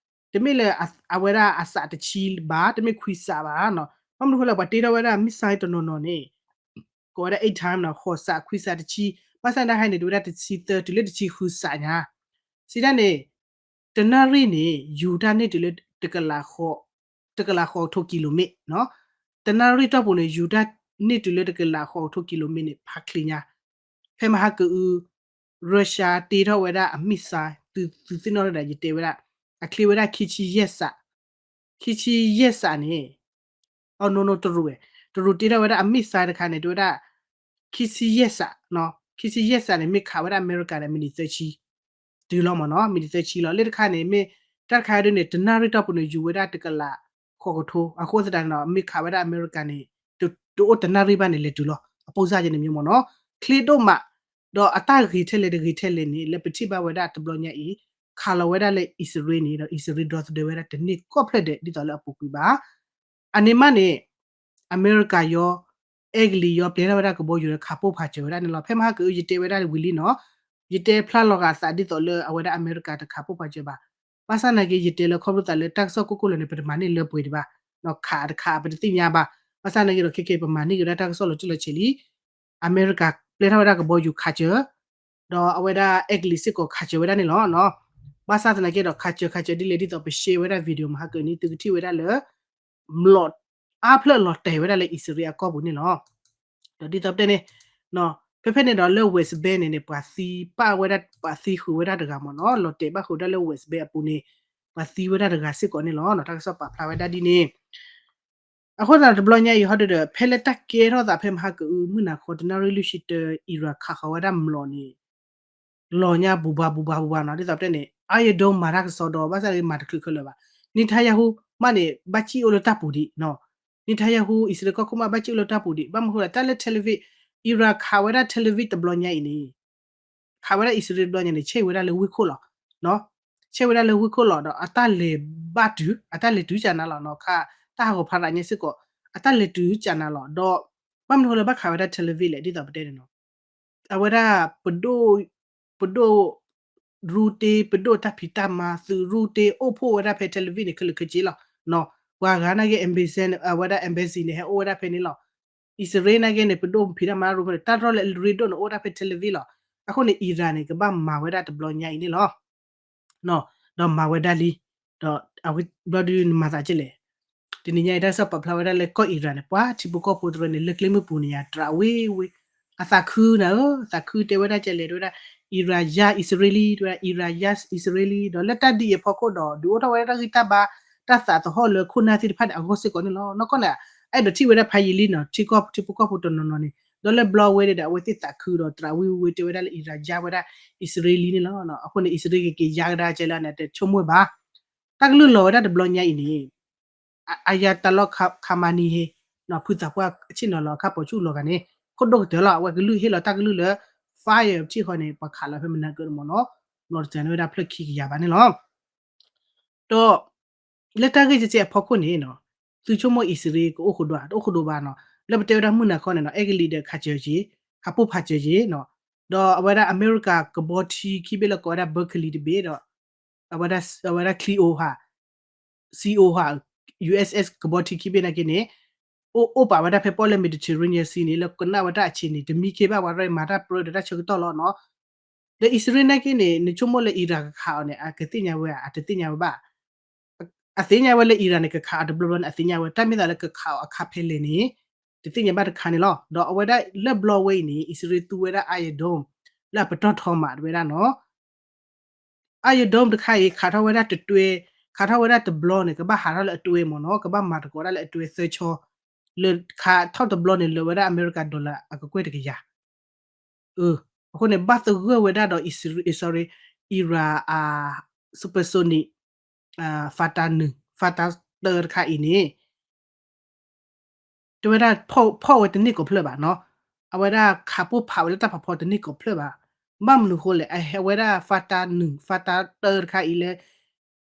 တမ့ၢ်လၢအဝဲဒၣ်အစးတဆံဘၣ် တမ့ၢ်ခွံစးဘၣ်နီၤ. ဘၣ်မနုၤအဃိလဲၣ် ပှၤတ့ထီၣ်ဝဲဒၣ် missile တနီၤနီၤန့ၣ် ကိးဝဲဒၣ် eight time နီၤ ဃိးစး ခွံစး တဆံ, ဘၣ်ဆၣ်န့ၣ်တၢ်ခါအံၤန့ၣ် တုၤဝဲဒၣ်တဆံသၢ တုၤလၢတဆံဃုစးညါ, စံးတၢ်န့ၣ် တနၣ်ရံၣ်န့ၣ် ယူၤတၢ်န့ၢ်တုၤလၢ တကလးဃိးကထိ ကံလိမ့ၣ်နီၤ, တနၣ်ရံၣ်တီၢ်ပူၤန့ၣ် ယူၤတၢ်န့ၢ်တုၤလၢတကလးဃိးကထိ ကံလိမ့ၣ်န့ၣ် ဖးချ့ညါ, ဖဲမဟါကအု Russia တ့ထီၣ်ဝဲဒၣ်အ missile သုသုသ့ၣ်နီၣ်ထီၣ်ဒီး ယတဲဝဲဒၣ် အချ့ဝဲဒၣ်ခံဆံယဲၢ်စး, ခံဆံယဲၢ်စးန့ၣ် အနီၢ်နီၢ်တရူးဝဲ, တရူးတ့ထီၣ်ဝဲဒၣ်အ missile တခါန့ၣ် တဲဝဲဒၣ် ခံဆံယဲၢ်စး, ခံဆံယဲၢ်စးန့ၣ် မ့ၢ်ခးဝဲဒၣ်အမဲရကၤဒီး မံးနံးသၢဆံ တုၤလီၤမ့ၢ်နီၤ, မံးနံးသၢဆံလီၤ. လၢတခါန့ၣ် မ့ၢ်တၢ်တခါဒ်န့ၣ် တနၣ်ရံၣ်တီၢ်ပူၤန့ၣ် ယူၤဝဲဒၣ်တကလးဃိးကထိ, အဃိသတးန့ၣ်ဒီး မ့ၢ်ခးဝဲဒၣ်အမဲရကၤန့ၣ် တအိၣ်တနၣ်ရံၣ်ဘၣ်န့ၣ် လဲၤတုၤလီၤ, အပိၢ်စၢ်ကဲန့ၣ်မ့ၢ်မ့ၢ်နီၤ, ချ့ဒိၣ်မး, ဒီးအတၢ်ဂ့ၤထဲလဲၣ်တဂ့ၤထဲလဲၣ်န့ၣ် လၢပထံၣ်ဘၣ်ဝဲဒၣ်တဘျီညါအံၤ ခးလီၤဝဲဒၣ်လၢအံၣ်စရ့လးန့ၣ် ဒီးအံၣ်စရ့လးဒီသဒၢဝဲဒၣ်တန့ၢ်ကီၢ်ဖျၢၣ်ဒဲး ဒ်သိးလၢအပူၤကွံာ်ဘၣ် အန့ၣ်မးန့ၣ် အမဲရကၤယီ အဲကလံးယီ ပျဲထီၣ်ဝဲဒၣ်ကဘီယူၤဒီးခးပိၢ်ဖးစၢၤဝဲဒၣ်န့ၣ်လီၤ. ဖဲမဟါကအု ယတဲဝဲဒၣ်ဝံၤလံနီၤ, ယတဲဖျါလီၤဂာ်သးဒ်သိးလၢအဝဲဒၣ်အမဲရကၤတခးပိၢ်ဖးစၢၤဘၣ်. ဘၣ်ဆၣ်သနာ်က့ ယတဲလၢခီဖျိသးလၢတၢ်ကစီၣ်ကိၢ်ကိၢ်လၢာ်န့ၣ် ပတမၤန့ၢ်လၢပှဲၤဒံးဘၣ်, ခးတခးပတသ့ၣ်ညါဘၣ်. ဘၣ်ဆၣ်သနာ်က့ဒီး ခဲကဲပမၤန့ၢ်က့ၤဝဲဒၣ်တၢ်ကစီၣ်လီၤတံၢ်လီၤဆဲးလံ အမဲရကၤပျဲထီၣ်ဝဲဒၣ်ကဘီယူၤခးစၢၤ, ဒီးအဝဲဒၣ်အဲကလံးစ့ၢ်ကီးခးစၢၤဝဲဒၣ်န့ၣ်လီၤ. ဘၣ်ဆၣ်သနာ်က့ဒီး ခးစၢၤခးစၢၤဒ်လဲၣ် ဒ်သိးပရှဲဝဲဒၣ် video မဟါကအုန့ၣ် သုကထံၣ်ဝဲဒၣ်လၢ မျိာ်အါဖျၢၣ်လီၤတဲာ်ဝဲဒၣ်လၢအံၣ်စရ့လးအကီၢ်ပူၤန့ၣ်လီၤ. ဒီးဒ်သိးပတဲန့ၣ် ဖဲဖဲန့ၣ်ဒီးလၢ West Bank န့ၣ်န့ၣ် ပှၤသံပာ်ဝဲဒၣ် ပှၤသံဃုာ်ဝဲဒၣ်တဂၤမ့ၢ်နီၤ, လီၤတဲာ်ဘၣ်ဃုာ်ဝဲဒၣ်လၢ West Bank အပူၤန့ၣ် ပှၤသံဝဲဒၣ်တဂၤစ့ၢ်ကီးန့ၣ်လီၤ. တၢ်ကစီၣ်ပာ်ဖျါဝဲဒၣ်ဒ်န့ၣ် အဃိသတးတဘျီညါအံၤ ဟီဒုဒီး ဖဲလၢတၢ်ကဲထီၣ်သးဖဲမဟါကအု မုၢ်နၤခီ တနၣ်ရံၣ်လွံၢ်ဆံတၢ Iran ခးဃီၤဝဲဒၣ်မျိာ်န့ၣ် လီၤညါဘူးဘၣ်ဘူးဘၣ်ဘူးဘၣ်နီၤ, ဒ်သိးပတဲန့ၣ် Iron Dome မၤတၢ်ကစီဒီး ဘၣ်ဆၣ်မၤတချုးခဲလၢာ်ဘၣ်. Netanyahu မးန့ၣ် ဘၣ်စံၣ်အိၣ်လၢတၢ်ပူၤဒံးနီၤ, Netanyahu အံၣ်စရ့လးကီၢ်ခိၣ်မး ဘၣ်စံၣ်အိၣ်လၢတၢ်ပူၤဒံး, ဘၣ်မနုၤဃိလဲၣ် တၢ်လၢ Tel Aviv, Iran ခးဝဲဒၣ် Tel Aviv တဘျီညါအံၤန့ၣ် ခးဝဲဒၣ်အံၣ်စရ့လးတဘျီညါန့ၣ် ဆဲးဝဲဒၣ်လၢဝ့ၢ်ခိၣ်လီၤ. ဆဲးဝဲဒၣ်လၢဝ့ၢ်ခိၣ်လီၤ ဒီးအတၢ်လဲၤဘၣ်တုၤ အတၢ်လဲၤတုၤကၢ်နၤလီၤနီၤ, ခးတၢ်ဟးဂီၤဖးရးညါစ့ၢ်ကီး အတၢ်လဲၤတုၤကၢ်နၤလီၤ. ဒီးဘၣ်မနုၤဃိလၢဘၣ်ခးဝဲဒၣ် Tel Aviv လဲၣ် ဒ်သိးပတဲန့ၣ်နီၤ, အဝဲဒၣ် ပဒိၣ် ပဒိၣ်ရူတ့ ပဒိၣ်တၢ်ဖံးတၢ်မၤ သုးရူတ့ အိၣ်ဖှိၣ်ဝဲဒၣ်ဖဲ Tel Aviv န့ၣ် ခဲလၢာ်ခဲဆ့လီၤ. ပှၤဂၤနာ်က့ embassy အဝဲဒၣ် embassy န့ၣ် ဟဲအိၣ်ဝဲဒၣ်ဖဲန့ၣ်လီၤ. အံၣ်စရ့လးနာ်က့န့ၣ် ပဒိၣ်ဖံးတၢ်မၤရူ တၢ်ရီၣ်လၢအရ့ဒိၣ်န့ၣ် အိၣ်ဝဲဒၣ်ဖဲ Tel Aviv လီၤ. အဃိန့ၣ် Iran န့ၣ် ကဘၣ်မၤဝဲဒၣ်တဘျီညါအံၤန့ၣ်လီၤ. ဒီးမၤဝဲဒၣ်လံ, ဒီးအဝဲဘျီဒုးနမၤသးကဲလဲၣ်. တနံၤညါအံၤ တၢ်ကစီၣ်ပာ်ဖျါဝဲဒၣ်လၢကီၢ် Iran န့ၣ် ပှၤထံဖိကီၢ်ဖိတရၢန့ၣ် လၢကျဲမုၢ်ပူၤန့ၣ် ယၤတြးဝ့ဝ့, အသးခုနၤဧၢ, အသးခုတဲဝဲဒၣ်ကဲလဲၣ် တဲဝဲဒၣ် Iran ယါ အံၣ်စရ့လး တဲဝဲဒၣ် Iran ယါ အံၣ်စရ့လး ဒီးလၢတၢ်ဒ်အံၤအဖီခိၣ်ဒီး ဒုးအိၣ်ထီၣ်ဝဲဒၣ်တၢ်ဂံၢ်တၢ်ဘါ တၢ်သးသဟီၣ်လၢခိၣ်နၢ်သ့ၣ်တဖၣ်န့ၣ် အဂီၢ်စ့ၢ်ကီးန့ၣ်လီၤ. နီၢ်ကီၢ်န့ၣ် အဲၣ်ဒိးထံၣ်ဝဲဒၣ်ဖးယံာ်လံနီၤ, ထံကီၢ် ထံဖိကီၢ်ဖိတနီၤနီၤန့ၣ် ဒီးလၢဘျီဝဲဒၣ်ဒီး အဝဲသ့ၣ်သးခုဒီးတြးဝ့ဝ့ တဲဝဲဒၣ်လၢ Iran ယါဝဲဒၣ် အံၣ်စရ့လးန့ၣ်လီၤ. အဃိန့ၣ် အံၣ်စရ့လးက့ၤက့ၤယါကဒါကဲလၢန့ၣ် တဆိကမိၣ်ဘၣ်. တၢ်ကလုၢ်လီၤဝဲဒၣ်တဘျီညါအံၤန့ၣ် Ayatollah Khamenei ဟ့ၣ် ဖုသးပှၢ်ဆ့ၣ်နီၤလီၤအခါပိာ်ဆူၣ်လီၤဂာ်န့ၣ် ခိၣ်ဒိၣ်ကတၢၢ်လီၤ. အဝဲကလုၢ်ဟ့ၣ်လီၤတၢ်ကလုၢ်လၢ fire ထံၣ်ဃီန့ၣ် ပှၤခးလီၤဖဲမနၤကၢန့ၣ်မ့ၢ်နီၤ, လီၤတစၢၤန့ၢ်ဝဲဒၣ်ဖျၢၣ်ခံကယၤဘၣ်န့ၣ်လီၤ. ဒီး လၢတၢ်ဂ့ၢ်ကဲကဲအဖီခိၣ်န့ၣ်နီၤ, သုဆိကမိၣ်အံၣ်စရ့လးကအိၣ်ဃုာ်ဒီး တအိၣ်ဃုာ်ဒီးဘၣ်နီၤ, လၢပတဲဝဲဒၣ်မုၢ်နၤခီန့ၣ်နီၤ အဲကလံးဒီးခးစၢၤက့ၤ, ခးပိၢ်ဖးစၢၤက့ၤနီၤ, ဒီးအဝဲဒၣ်အမဲရကၤကဘီထံခံဘ့ၣ်လၢကိးဝဲဒၣ် Berkeley တဘ့ၣ်ဒီး အဝဲဒၣ် အဝဲဒၣ် Cleo ဟး Cleo ဟး USS ကဘီထံခံဘ့ၣ်နာ်က့န့ၣ် အိၣ်အိၣ်ပာ်ဝဲဒၣ်ဖဲပီၣ်လဲၣ် Mediterranean Sea န့ၣ် လၢကနၣ်ဝဲတၢ်အဆံးန့ၣ် တမံခ့ဘၣ် ပှၤရဲၣ်မၤတၢ်ပြၢဒီးတၢ်ဆၢကတီၢ်လီၤနီၤ. ဒီးအံၣ်စရ့လးနာ်က့န့ၣ် နဆိကမိၣ်လၢ Iran ကခးအီၤန့ၣ် အကသ့ၣ်ညါဝဲဧါ အတသ့ၣ်ညါဝဲဘၣ်. အသ့ၣ်ညါဝဲလၢ Iran န့ၣ် ကခးအီၤတဘျီဘျီန့ၣ် အသ့ၣ်ညါဝဲ တၢ်မ့ၢ်သးလၢကခးအီၤအခါဖဲလဲၣ်န့ၣ် တသ့ၣ်ညါဘၣ်တခါန့ၣ်လီၤ. ဒီးအဝဲဒၣ်လၢဘျီဝဲအံၤန့ၣ် အံၣ်စရ့လးသူဝဲဒၣ် Iron Dome လၢအပတီၢ်ထီမးတဝဲဒၣ်နီၤ. Iron Dome တခါအံၤ ခးထီၣ်ဝဲဒၣ်တတွဲ, ခးထီၣ်ဝဲဒၣ်တဘျီန့ၣ် ကဘၣ်ဟးထီၣ်လၢအတွဲမ့ၢ်နီၤ, ကဘၣ်မၤသကိးဒၣ်လၢအတွဲသၢဆီ, လၢခးထီၣ်တဘျီန့ၣ် လၢာ်ဝဲဒၣ်အမဲရကၤ dollar အကကွဲၢ်တကယၤ. အဃိန့ၣ် ဘၣ်သဂၢၢ်ဝဲဒၣ်ဒီး Iran, sorry, Iran အ supersonic fighter နုၣ် fighter တၢတခါအံၤန့ၣ် တဲဝဲဒၣ် ဖီၣ်ဝဲတန့ၢ်ကီၢ်ဖျၢၣ်ဘၣ်နီၤ, အဝဲဒၣ်ခးပိၢ်ဖးဝဲလၢတၢ်ဖးဖီတန့ၢ်ကီၢ်ဖျၢၣ်ဘၣ်. ဘၣ်မနုၤဃိလဲၣ် အဟဲဝဲဒၣ် fighter နုၣ် fighter တၢတခါအံၤလၢ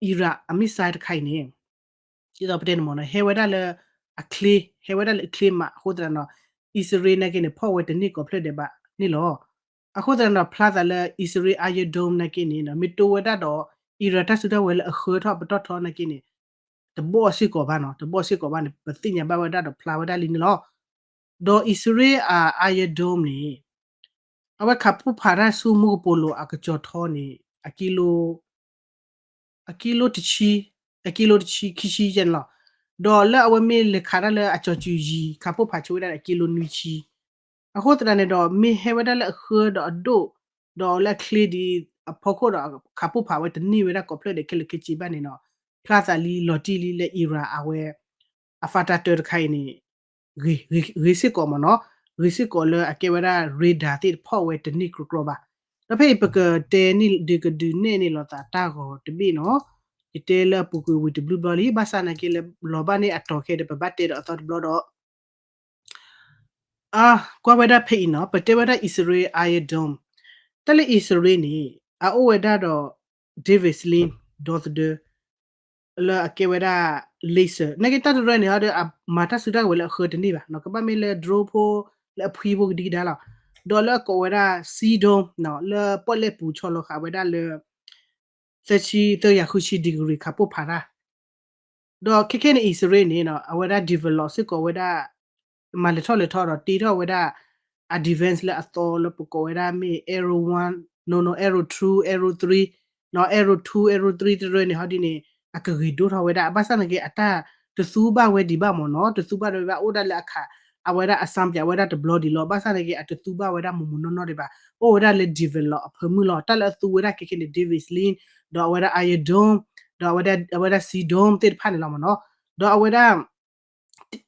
Iran အ missile တခါအံၤန့ၣ် ဒ်သိးပတဲန့ၣ်မ့ၢ်နီၤ ဟဲဝဲဒၣ်လၢအချ့, ဟဲဝဲဒၣ်လၢအချ့မးအဃိသတးနီၤ, အံၣ်စရ့လးနာ်က့န့ၣ် ဖီၣ်ဝဲတန့ၢ်ကီၢ်ဖျၢၣ်ဒဲးဘၣ်န့ၣ်လီၤ. အဃိသတးနီၤ ဖျါသးလၢ အံၣ်စရ့လး Iron Dome နာ်က့န့ၣ် မ့ၢ်တိဝဲဒၣ်ဒီး Iran တၢ်စုတၢ်ဝဲၤလၢအဃၢထီၣ်ပတီၢ်ထီနာ်က့န့ၣ် တဘီၣ်စ့ၢ်ကီးဘၣ်နီၤ, တဘီၣ်စ့ၢ်ကီးဘၣ်န့ၣ် ပသ့ၣ်ညါဘၣ်ဝဲဒၣ်ဒီးဖျါဝဲဒၣ်လံန့ၣ်လီၤ. ဒီးအံၣ်စရ့လးအ Iron Dome န့ၣ် အဝဲခးပိၢ်ဖးတၢ်ဆူမူကပိာ်လိၤအကစီၤထီန့ၣ် အကံလိ အကံလိတဆံ, အကံလိတဆံ ခံဆံယဲၢ်န့ၣ်လီၤ. ဒီးလၢအဝဲမ့ၢ်လဲၤခးတၢ်လၢအကစီၤစူၤယံၤ ခးပိၢ်ဖးဆိဝဲဒၣ်အကံလိနွံဆံ အဃိသတးန့ၣ်ဒီး မ့ၢ်ဟဲဝဲဒၣ်လၢအဃၢဒီးအဒိၣ်, ဒီးလၢအချ့ဒ်အဖီခိၣ်ဒီး ခးပိၢ်ဖးဝဲတန့ၢ်ဝဲဒၣ်ကိးဖျၢၣ်ဒဲးခဲလၢာ်ခဲဆ့ဘၣ်န့ၣ်ဒီး ဖျါသးလံလီၤတံၢ်လံလၢ Iran အဝဲ အ fighter တၢတခါအံၤန့ၣ် ဂ့ၤစ့ၢ်ကီးမ့ၢ်နီၤ, ဂ့ၤစ့ၢ်ကီးလၢအကဲဝဲဒၣ် radar သ့ၣ်တဖီၣ်ဝဲတန့ၢ်ကြီကြီဘၣ်. ဒီးဖဲအံၤပကတဲန့ၣ်ဒုးကဒုးနဲၣ်န့ၢ်လိာ်သးတၢ်ဂီၤတဘ့ၣ်နီၤ, ယတဲလၢအပူၤကွံာ်ဝံၤတဘျုးဘျီလံ, ဘၣ်ဆၣ်နာ်က့လၢလီၤဘၣ်န့ၢ်အတီၤခဲဒီး ပဘၣ်တဲဒီးအသီတဘျီဒီး ကွၢ်ဝဲဒၣ်ဖဲအံၤနီၤ, ပတဲဝဲဒၣ်အံၣ်စရ့လး Iron Dome, တၢ်လၢအံၣ်စရ့လးန့ၣ် အအိၣ်ဝဲဒၣ်ဒီး David Sling ဒီသဒၢ လၢအကဲဝဲဒၣ် laser နာ်က့တၢ်တရၢန့ၣ် ဟီဒီးအမၤတၢ်စုတၢ်ကဝဲၤလၢအဃၢတန့ၢ်ဘၣ်, ကဘၣ်မ့ၢ်လၢ drone ဖိ လၢအဖှံဖိကဒံကဒါလီၤ. ဒီးလၢအကိးဝဲဒၣ် Sea Dome လၢပီၣ်လဲၣ်ပူၤဆီလီၤဃာ်ဝဲဒၣ်လၢ သၢဆံ သၢကယၤဃုဆံ degree ခးပိၢ်ဖးတၢ် ဒီးခဲခဲန့ၣ် အံၣ်စရ့လးန့ၣ် အဝဲဒၣ် develop စ့ၢ်ကီးဝဲဒၣ် မၤလဲၤထီၣ်လဲၤထီဒီးတ့ထီၣ်ဝဲဒၣ် အ defense လၢအသီလၢပကိးဝဲဒၣ်မ့ၢ် Arrow one, no no, Arrow two, Arrow three, နီၤ Arrow two, Arrow three တရၢန့ၣ် ဟီဒ်န့ၣ် အကဂ့ၤဒိၣ်ထီၣ်ဝဲဒၣ် ဘၣ်ဆၣ်နာ်က့အတၢ်တသူဘၣ်ဝဲဒံးဘၣ်မ့ၢ်နီၤ, တသူဘၣ်ဒီးဝဲဒၣ်အိၣ်ဒၣ်လၢအခး အဝဲဒၣ်အ စၣ်ပၠး ဝဲဒၣ်တဘျီဒံးလီၤ, ဘၣ်ဆၣ်နာ်က့အတသူဘၣ်ဝဲဒၣ်မူးမူးနီၢ်နီၢ်ဒံးဘၣ်, အိၣ်ဝဲဒၣ်လၢ develop အဖၢမုၢ်လီၤ, တၢ်လၢအသူဝဲဒၣ်ခဲခဲန့ၣ် David Sling, ဒီးအဝဲဒၣ် Iron Dome, ဒီးအဝဲဒၣ် Sea Dome သ့ၣ်တဖၣ်န့ၣ်လီၤမ့ၢ်နီၤ, ဒီးအဝဲဒၣ်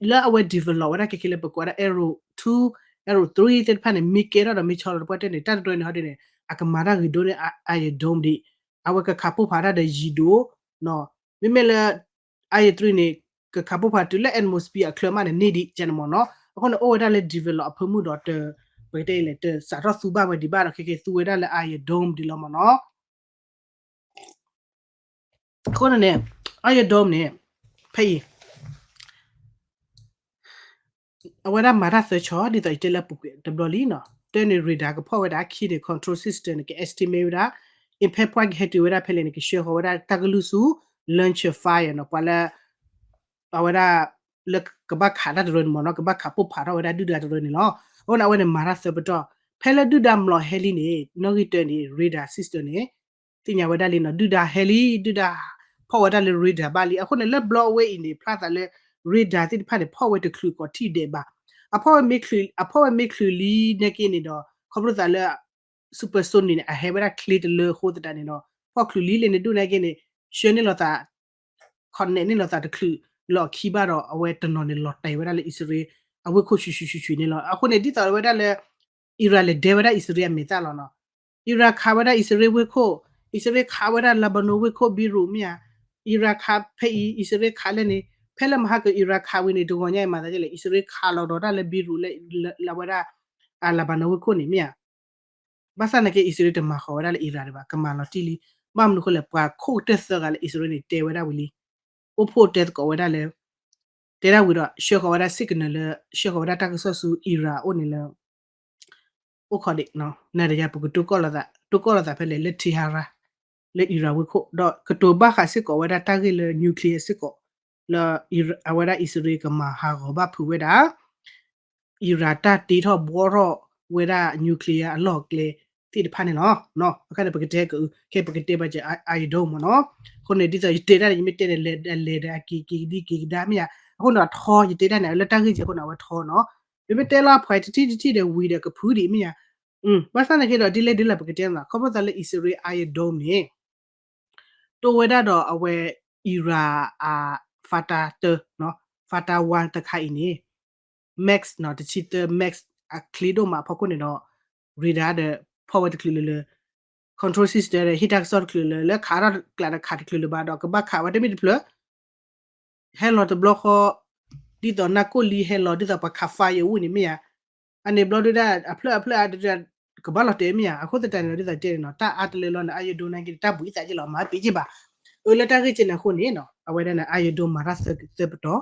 လၢအဝဲ develop ဝဲဒၣ်ခဲခဲလၢပကိးဝဲဒၣ် Arrow two, Arrow three သ့ၣ်တဖၣ်န့ၣ် မ့ၢ်ကဲထီၣ်ဒီးမ့ၢ်ဆီလီၤတပှၢ်တၢၢ်န့ၣ် တၢ်တရၢန့ၣ် ဟီဒ်န့ၣ် အကမၤတၢ်ဂ့ၤဒိၣ်န့ၢ် Iron Dome ဒံး, အဝဲကခးပိၢ်ဖးတၢ်ဒီးယံၤဒိၣ်, မ့မ့ၢ်လၢ Iron three န့ၣ် ကခးပိၢ်ဖးတုၤလၢ atmosphere အချၢမးန့ၣ် န့ၢ်ဒံးကန့ၣ်မ့ၢ်နီၤ, အဃိန့ၣ် အိၣ်ဝဲဒၣ်လၢ develop အဖၢမုၢ်ဒီးတ ပကတဲလဲၣ် တစးထီၣ်သူဘၣ်ဝဲဒံးဘၣ်ဒီး ခဲခဲသူဝဲဒၣ်လၢ Iron Dome ဒံးလီၤမ့ၢ်နီၤ. အဃိန့ၣ်န့ၣ် Iron Dome န့ၣ် ဖဲအံၤ အဝဲဒၣ်မၤတၢ်သၢဆီ ဒ်သိးယတဲလၢအပူၤကွံာ်တဘျီလံနီၤ, တၢန့ၣ် radar ကဖီၣ်ဝဲဒၣ်, ခံန့ၣ် control system န့ၣ် က estimate ဝဲဒၣ်, impact point ကဟဲတုၤဝဲဒၣ်ဖဲလဲၣ်န့ၣ် ကဆှၢဃီၤဝဲဒၣ်တၢ်ကလုၢ်ဆူ launcher fire နီၤ, ပှၤလၢ အဝဲဒၣ် လၢကဘၣ်ခးတၢ်တရၢန့ၣ်မ့ၢ်နီၤ, ကဘၣ်ခးပိၢ်ဖးထီၣ်ဝဲဒၣ်ဒုၣ်ဒါတရၢန့ၣ်လီၤ. အဃိန့ၣ် အဝဲန့ၣ်မၤတၢ်သၢပတီၢ်, ဖဲလၢဒုၣ်ဒါမျိာ်ဟဲလံန့ၣ် နီၣ်ဂံၢ်တၢန့ၣ် radar system န့ၣ် သ့ၣ်ညါဝဲဒၣ်လံနီၤ, ဒုၣ်ဒါဟဲလံ, ဒုၣ်ဒါဖီၣ်ဝဲဒၣ်လၢ radar ဘၣ်လံ. အဃိန့ၣ် လၢဘျီအဝဲအံၤန့ၣ် ဖျါသးလၢ radar သ့ၣ်တဖၣ်န့ၣ် ဖီၣ်ဝဲတချုးကိးထံၣ်ဒဲးဘၣ်. အဖီၣ်ဝဲ အဖီၣ်ဝဲမ့ၢ်ချုးလံနာ်က့န့ၣ်ဒီး ခီဖျိသးလၢ supersonic န့ၣ် အဟဲဝဲဒၣ်ချ့တလၢအဃိသတးန့ၣ်ဒီး ဖီၣ်ချုးလံလဲၣ်န့ၣ် ဒုၣ်ဒါနာ်က့န့ၣ် ဆှၢန့ၢ်လိာ်သး connect န့ၢ်လိာ်သးတချုးလီၤခံဘၣ်ဒီး အဝဲတနီၤန့ၣ်လီၤတဲာ်ဝဲဒၣ်လၢအံၣ်စရ့လး အဝ့ၢ်ခိၣ်ဆူၣ်ဆူၣ်ဆူၣ်ဆူၣ်န့ၣ်လီၤ. အဃိန့ၣ် ဒ်သိးဝဲဒၣ်လၢ Iran လဲၤဒဲဝဲဒၣ်အံၣ်စရ့လးအမဲာ်သၣ်လီၤနီၤ. Iran ခးဝဲဒၣ်အံၣ်စရ့လးဝ့ၢ်ခိၣ်, အံၣ်စရ့လးခးဝဲဒၣ် Lebanon ဝ့ၢ်ခိၣ် Beirut မ့ၢ်ဧါ, Iran ခးဖဲအံၤ အံၣ်စရ့လးခးလဲၣ်န့ၣ် ဖဲလၢမဟါက Iran ခးဝံၤန့ၣ် တဂီၤညါအံၤမၤသးဒ်လဲၣ် အံၣ်စရ့လးခးလီၤဒီးတၢ်လၢ Beirut လၢ လၢဝဲဒၣ် Lebanon ဝ့ၢ်ခိၣ်န့ၣ်မ့ၢ်ဧါ. ဘၣ်ဆၣ်နာ်က့ အံၣ်စရ့လးတမၤဃီၤဝဲဒၣ်လၢ Iran ဒံးဘၣ်, ကမၤလီၤတံၢ်လံ. ဘၣ်မနုၤအဃိလဲၣ် ပှၤခိၣ်ကတၢၢ်သၢဂၤလၢအံၣ်စရ့လးန့ၣ် တဲဝဲဒၣ်ဝံၤလံ. အိၣ်ဖှိၣ်တဲသကိးဝဲဒၣ်လၢ တဲဒၣ်ဝံၤဒီး ဆှၢဃီၤဝဲဒၣ် signal လၢ ဆှၢဃီၤဝဲဒၣ်တၢ်ကစီၣ်ဆူ Iran အအိၣ်န့ၣ်လၢ အိၣ်ခိးဒံး နၤဒီးယၤပကတိၤကီၢ်လိာ်သး တိၤကီၢ်လိာ်သးဖဲလဲၣ် လၢ Tehran လၢ Iran ဝ့ၢ်ခိၣ် ဒီးကတိၤဘၣ်ဃးစ့ၢ်ကီးဝဲဒၣ်တၢ်ဂ့ၢ်လၢ nuclear စ့ၢ်ကီး လၢအဝဲဒၣ်အံၣ်စရ့လးကမၤဟးဂီၤဘၣ်ဖုးဝဲဒၣ် Iran တၢ်တ့ထီၣ်ဘှီထီၣ်ဝဲဒၣ် nuclear အလီၢ်အကျဲသ့ၣ်တဖၣ်န့ၣ်လီၤ. အခါန့ၣ် ပကတဲက ခဲပကတဲဘၣ်က Iron Dome မ့ၢ်နီၤ. အဃိန့ၣ် ဒ်သိးယတဲတၢ်န့ၣ် ယမ့ၢ်တဲန့ၣ် လဲၤလဲၤဒီးအက့ၤက့ၤကဒံက့ၤကဒါမ့ၢ်ဧါ. အဃိန့ၣ် အထီ ယတဲတၢ်န့ၣ် လၢတၢ်ဂ့ၢ်က့ၤအဃိန့ၣ် အဝဲထီနီၤ. ပမ့ၢ်တဲလီၤအဖှဲးတထံၣ်တထံၣ်ဒီးဝံၤဒီးကဖုးဒံးမ့ၢ်ဧါ. ဘၣ်ဆၣ်နာ်က့ဒီး ဒ်လဲၣ်ဒ်လဲၣ်ပကတဲနီၤ ခီဖျိသးလၢအံၣ်စရ့လး Iron Dome န့ၣ် တိၢ်ဝဲဒၣ်ဒီးအဝဲ Iran အ fighter တၢ fighter one တခါအံၤန့ၣ် Max နီၤ တဆံသၢ Max အချ့ဒိၣ်မးအဖီခိၣ်န့ၣ်ဒီး radar ဒီးဖီၣ်ဝဲတချုးလၢၤလၢၤ control system ဒီးဟ့ၣ်တၢ်ကစီၣ်တချုးလၢၤလၢ ခးထီၣ်ကျးဒီးခးတချုးလၢၤဘၣ်ဒီး ကဘၣ်ခးဝဲတမ့ၢ်တဖျၢၣ် ဟဲလီၤတဘျီဃီ ဒ်သိးနၢ်ကိၣ်လံဟဲလီၤ ဒ်သိးပှၤခး firewood န့ၣ်မ့ၢ်ဧါ. အန့ၣ်ဘျီဒုဒၣ် အဖျၢၣ်အဖျၢၣ်အါဒုဒၣ် ကဘၣ်လီၤတဲာ်မ့ၢ်ဧါ. အဃိသတးန့ၣ်ဒီး ဒ်သိးတဲန့ၣ်နီၤ တၢ်အါတလၢလီၤန့ၣ် Iron Dome နာ်က့ တၢ်ဘှံးသးက့လီၤ မၤပ့ၤက့ဘၣ်. အၢ လၢတၢ်ဂ့ၢ်ကဲန့ၣ်အဃိန့ၣ်နီၤ အဝဲဒၣ်န့ၣ် Iron Dome မၤတၢ်သၢပတီၢ်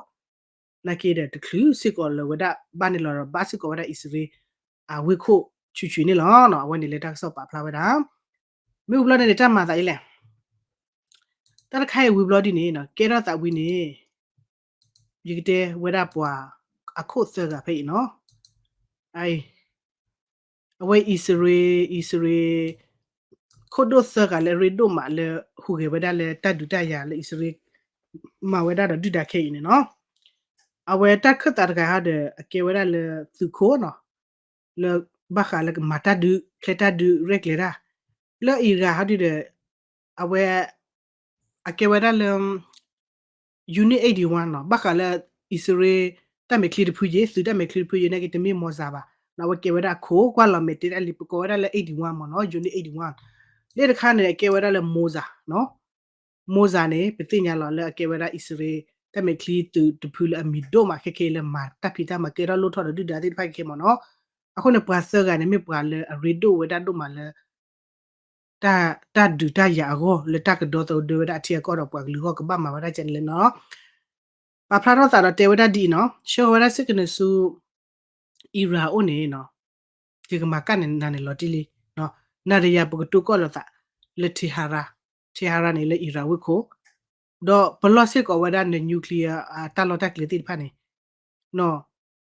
နာ်က့ဒီးတချုးစ့ၢ်ကီးလၢၤဝဲဒၣ် ဘၣ်န့ၣ်လီၤဒီးဘၣ်စ့ၢ်ကီးဝဲဒၣ်အံၣ်စရ့လး အဝ့ၢ်ခိၣ်ဆူၣ်ဆူၣ်န့ၣ်လီၤ. အဝဲန့ၣ်လၢတၢ်ကစီၣ်ပာ်ဖျါဝဲဒၣ် မ့ၢ်အိၣ်ဘျီန့ၣ်န့ၣ် တၢ်မၤသးအံၤလဲၣ် တၢ်တခါအံၤဝံၤဘျီဒ်န့ၣ်နီၤ ကဲထီၣ်သးဝံၤန့ၣ် ယကတဲဝဲဒၣ်ပှၤအခိၣ်သၢဂၤဖဲအံၤနီၤ. အဝဲအံၣ်စရ့လး အံၣ်စရ့လး ခိၣ်ဒိၣ်သၢဂၤလၢအရ့ဒိၣ်မးလၢဟူးဂဲၤဝဲဒၣ်လၢတၢ်ဒုးတၢ်ယၤလၢအံၣ်စရ့လး မၤဝဲဒၣ်ဒီးဒုၣ်ဒါခဲအံၤန့ၣ်နီၤ. အဝဲတၢ်ခၢၣ်သးတဂၤဟီဒီး အကဲဝဲဒၣ်လၢသုးခိၣ်နီၤ လၢဘၣ်ဃးလၢကမၤတၢ်ဒုး ချဲတၢ်ဒုး ရဲၣ်ကျဲၤတၢ် လၢအံၤတဂၤဟီဒုဒီး အဝဲ အကဲဝဲဒၣ်လၢ Unit eighty-one နီၤ ဘၣ်ဃးလၢအံၣ်စရ့လး တၢ်မဲာ်ချံတဖုယ့ၣ် သုးတၢ်မဲာ်ချံတဖုယ့ၣ် နာ်က့တမ့ၢ် Mossad ဘၣ်နီၤ အဝဲကဲဝဲဒၣ်အခိၣ် ကွၢ်လီၤမဲာ်တဲတၢ်လံ ပကိးဝဲဒၣ်လၢ eighty-one မ့ၢ်နီၤ Unit eighty-one လၢတခါန့ၣ် အကဲဝဲဒၣ်လၢ Mossad နီၤ Mossad န့ၣ် ပသ့ၣ်ညါလီၤလၢအကဲဝဲဒၣ်အံၣ်စရ့လး တၢ်မဲာ်ချံသုးတဖုလၢအမံၤဒိၣ်မးခဲခဲလၢမၤတၢ်ဖံးတၢ်မၤကဲထီၣ်လိၣ်ထီၣ်ဒီးဒုၣ်ဒါသ့ၣ်တဖၣ်ခဲခဲမ့ၢ်နီၤ. အဃိန့ၣ် ပှၤသၢဂၤန့ၣ် မ့ၢ်ပှၤလၢအရ့ဒိၣ်ဝဲဒၣ်ဒိၣ်မးလၢ တၢ် တၢ်ဒုးတၢ်ယၤအဂီၢ် လၢတၢ်ကဒီသဒၢဝဲဒၣ်အထံအကီၢ်ဒီးပှၤကလုာ်အဂီၢ် ကဘၣ်မၤဝဲဒၣ်ကဲန့ၣ်လဲၣ်နီၤ. ပာ်ဖျါထီၣ်သးဒီးတဲဝဲဒၣ်ဒ်အံၤနီၤ ဆှၢဃီၤဝဲဒၣ်စ့ၢ်ကီးန့ၣ်ဆူ Iran အအိၣ်န့ၣ်နီၤ ယကမၤကၣ်န့ၣ်နၤန့ၣ်လီၤတံၢ်လံ နၤဒီးယၤပကတိၢ်ကီၢ်လိာ်သး လၢ Tehran, Tehran န့ၣ်လၢ Iran ဝ့ၢ်ခိၣ် ဒီးပလီၢ်စ့ၢ်ကီးဝဲဒၣ်န nuclear တၢ်လီၢ်တၢ်ကျဲသ့ၣ်တဖၣ်န့ၣ် ဒီ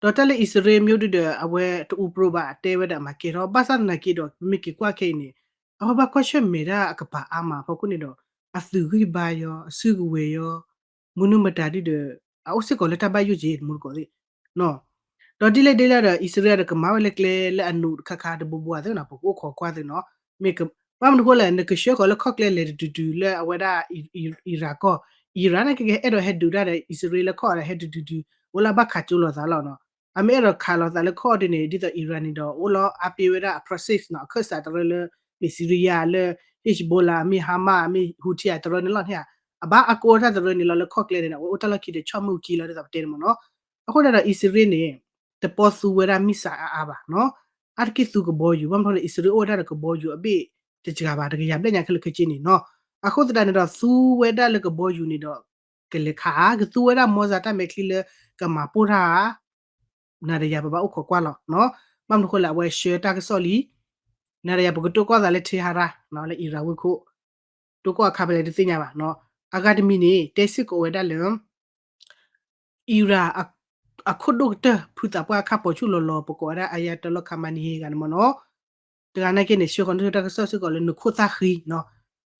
းတၢ်လၢအံၣ်စရ့လး မျိုးဒုဒီး အဝဲတအူပြိဘၣ် အတဲဝဲဒၣ်မၤကဲထီၣ် ဘၣ်ဆၣ်သနာ်က့ဒီး မ့ၢ်က့ၤကွၢ်ခဲအံၤန့ၣ် အဝဲဘၣ်ကွၢ်ဆၢၣ်မဲာ်ဒၣ်အကပၤအါမးအဖီခိၣ်န့ၣ်ဒီး အသုးဂံၢ်ဘါယီ အစုကဝဲၤယီ မနုၤမတၤဒုဒီး အအိၣ်စ့ၢ်ကီးလၢတၢ်ဘၣ်ယိၣ်က့ၤ တမူတကိးသ့ၣ် ဒီးဒ်လဲၣ်ဒ်လဲၣ်ဒီး အံၣ်စရ့လးဒီးကမၤဝဲလၢကျဲလၢအနူးတခါခါတဘိဘိအသိးနီၤ ပကအိၣ်ခိးကွၢ်သုနီၤ မ့ၢ်က ဘၣ်မနုၤဃိလဲၣ် နကဆှၢဃီၤလၢခီၣ်ကျဲလဲၤတတုၤတုၤလၢအဝဲဒၣ် Iran ကီၢ် Iran န့ၣ်ကကအဲၣ်ဒိးဟဲဒုးတၢ်ဒီး အံၣ်စရ့လးလၢခီၣ်အီၤဒီးဟဲတုၤတုၤတုၤ အိၣ်လၢဘၣ်ခးကၠိလိာ်သးလီၤနီၤ အမ့ၢ်အဲၣ်ဒိးခးလိာ်သးလၢခီၣ်အီၤဒ်န့ၣ် ဒ်သိး Iran န့ၣ်ဒီး အိၣ်လီၤအါပ့ၤဝဲဒၣ်အ proxy နီၤ အခၢၣ်စးတရၢလၢ မ့ၢ် Syria လၢ Hezbollah မ့ၢ် Hamas မ့ၢ် Houthi အတရၢန့ၣ်လီၤန့ၣ်ဧါ အဘၣ်အါကိးတၢ်တရၢန့ၣ်လီၤလၢခီၣ်ကျဲန့ၣ် အဝဲအိၣ်တၢ်လီၢ်ခံဒီးဆီၣ်မုၢ်ခံလီၤဒ်သိးပတဲန့ၣ်မ့ၢ်နီၤ အဃိန့ၣ်ဒီး အံၣ်စရ့လးန့ၣ် တပီသူဝဲဒၣ် missile အါအါဘၣ်နီၤ အါတက့ၢ်သူကဘီယူၤ ဘၣ်မနုၤဃိလဲၣ် အံၣ်စရ့လးအိၣ်ဝဲဒၣ်ဒီးကဘီယူၤအဘ့ၣ်တစှၤဘၣ် တကယၤဘျဲၣ်ညါခဲလၢာ်ခဲဆ့န့ၣ်နီၤ အဃိသတးန့ၣ်ဒီး သူဝဲဒၣ်လၢကဘီယူၤန့ၣ်ဒီး ကလဲၤခးဧါ ကသူဝဲဒၣ် Mossad တၢ်မဲာ်ချံလၢကမၤပိၢ်တၢ်ဧါ နၤဒီးယၤပဘၣ်အိၣ်ခိးကွၢ်လီၤနီၤ ဘၣ်မနုၤဃိလဲၣ် အဝဲဆှၢတၢ်ကစီၣ်လံ နၤဒီးယၤပကတိၢ်ကီၢ်သးလၢ Tehran နီၤ လၢ Iran ဝ့ၢ်ခိၣ် တိၢ်ကီၢ်အခါဖဲလဲၣ်တသ့ၣ်ညါဘၣ်နီၤ အဂၤတမံၤန့ၣ် တဲစ့ၢ်ကီးဝဲဒၣ်လၢ Iran အခိၣ်ဒိၣ်ကတၢၢ် ဖုသးပှၢ်အခၣ်ပိာ်ဆူၣ်လီၤလီၤ ပကိးဝဲဒၣ် Ayatollah Khamenei ဂၤန့ၣ်မ့ၢ်နီၤ တဂၤနာ်က့န့ၣ် ဆှၢဃီၤန့ၢ်တၢ်ကစီၣ်စ့ၢ်ကီးလၢနခိၣ်သၣ်ဃံနီၤ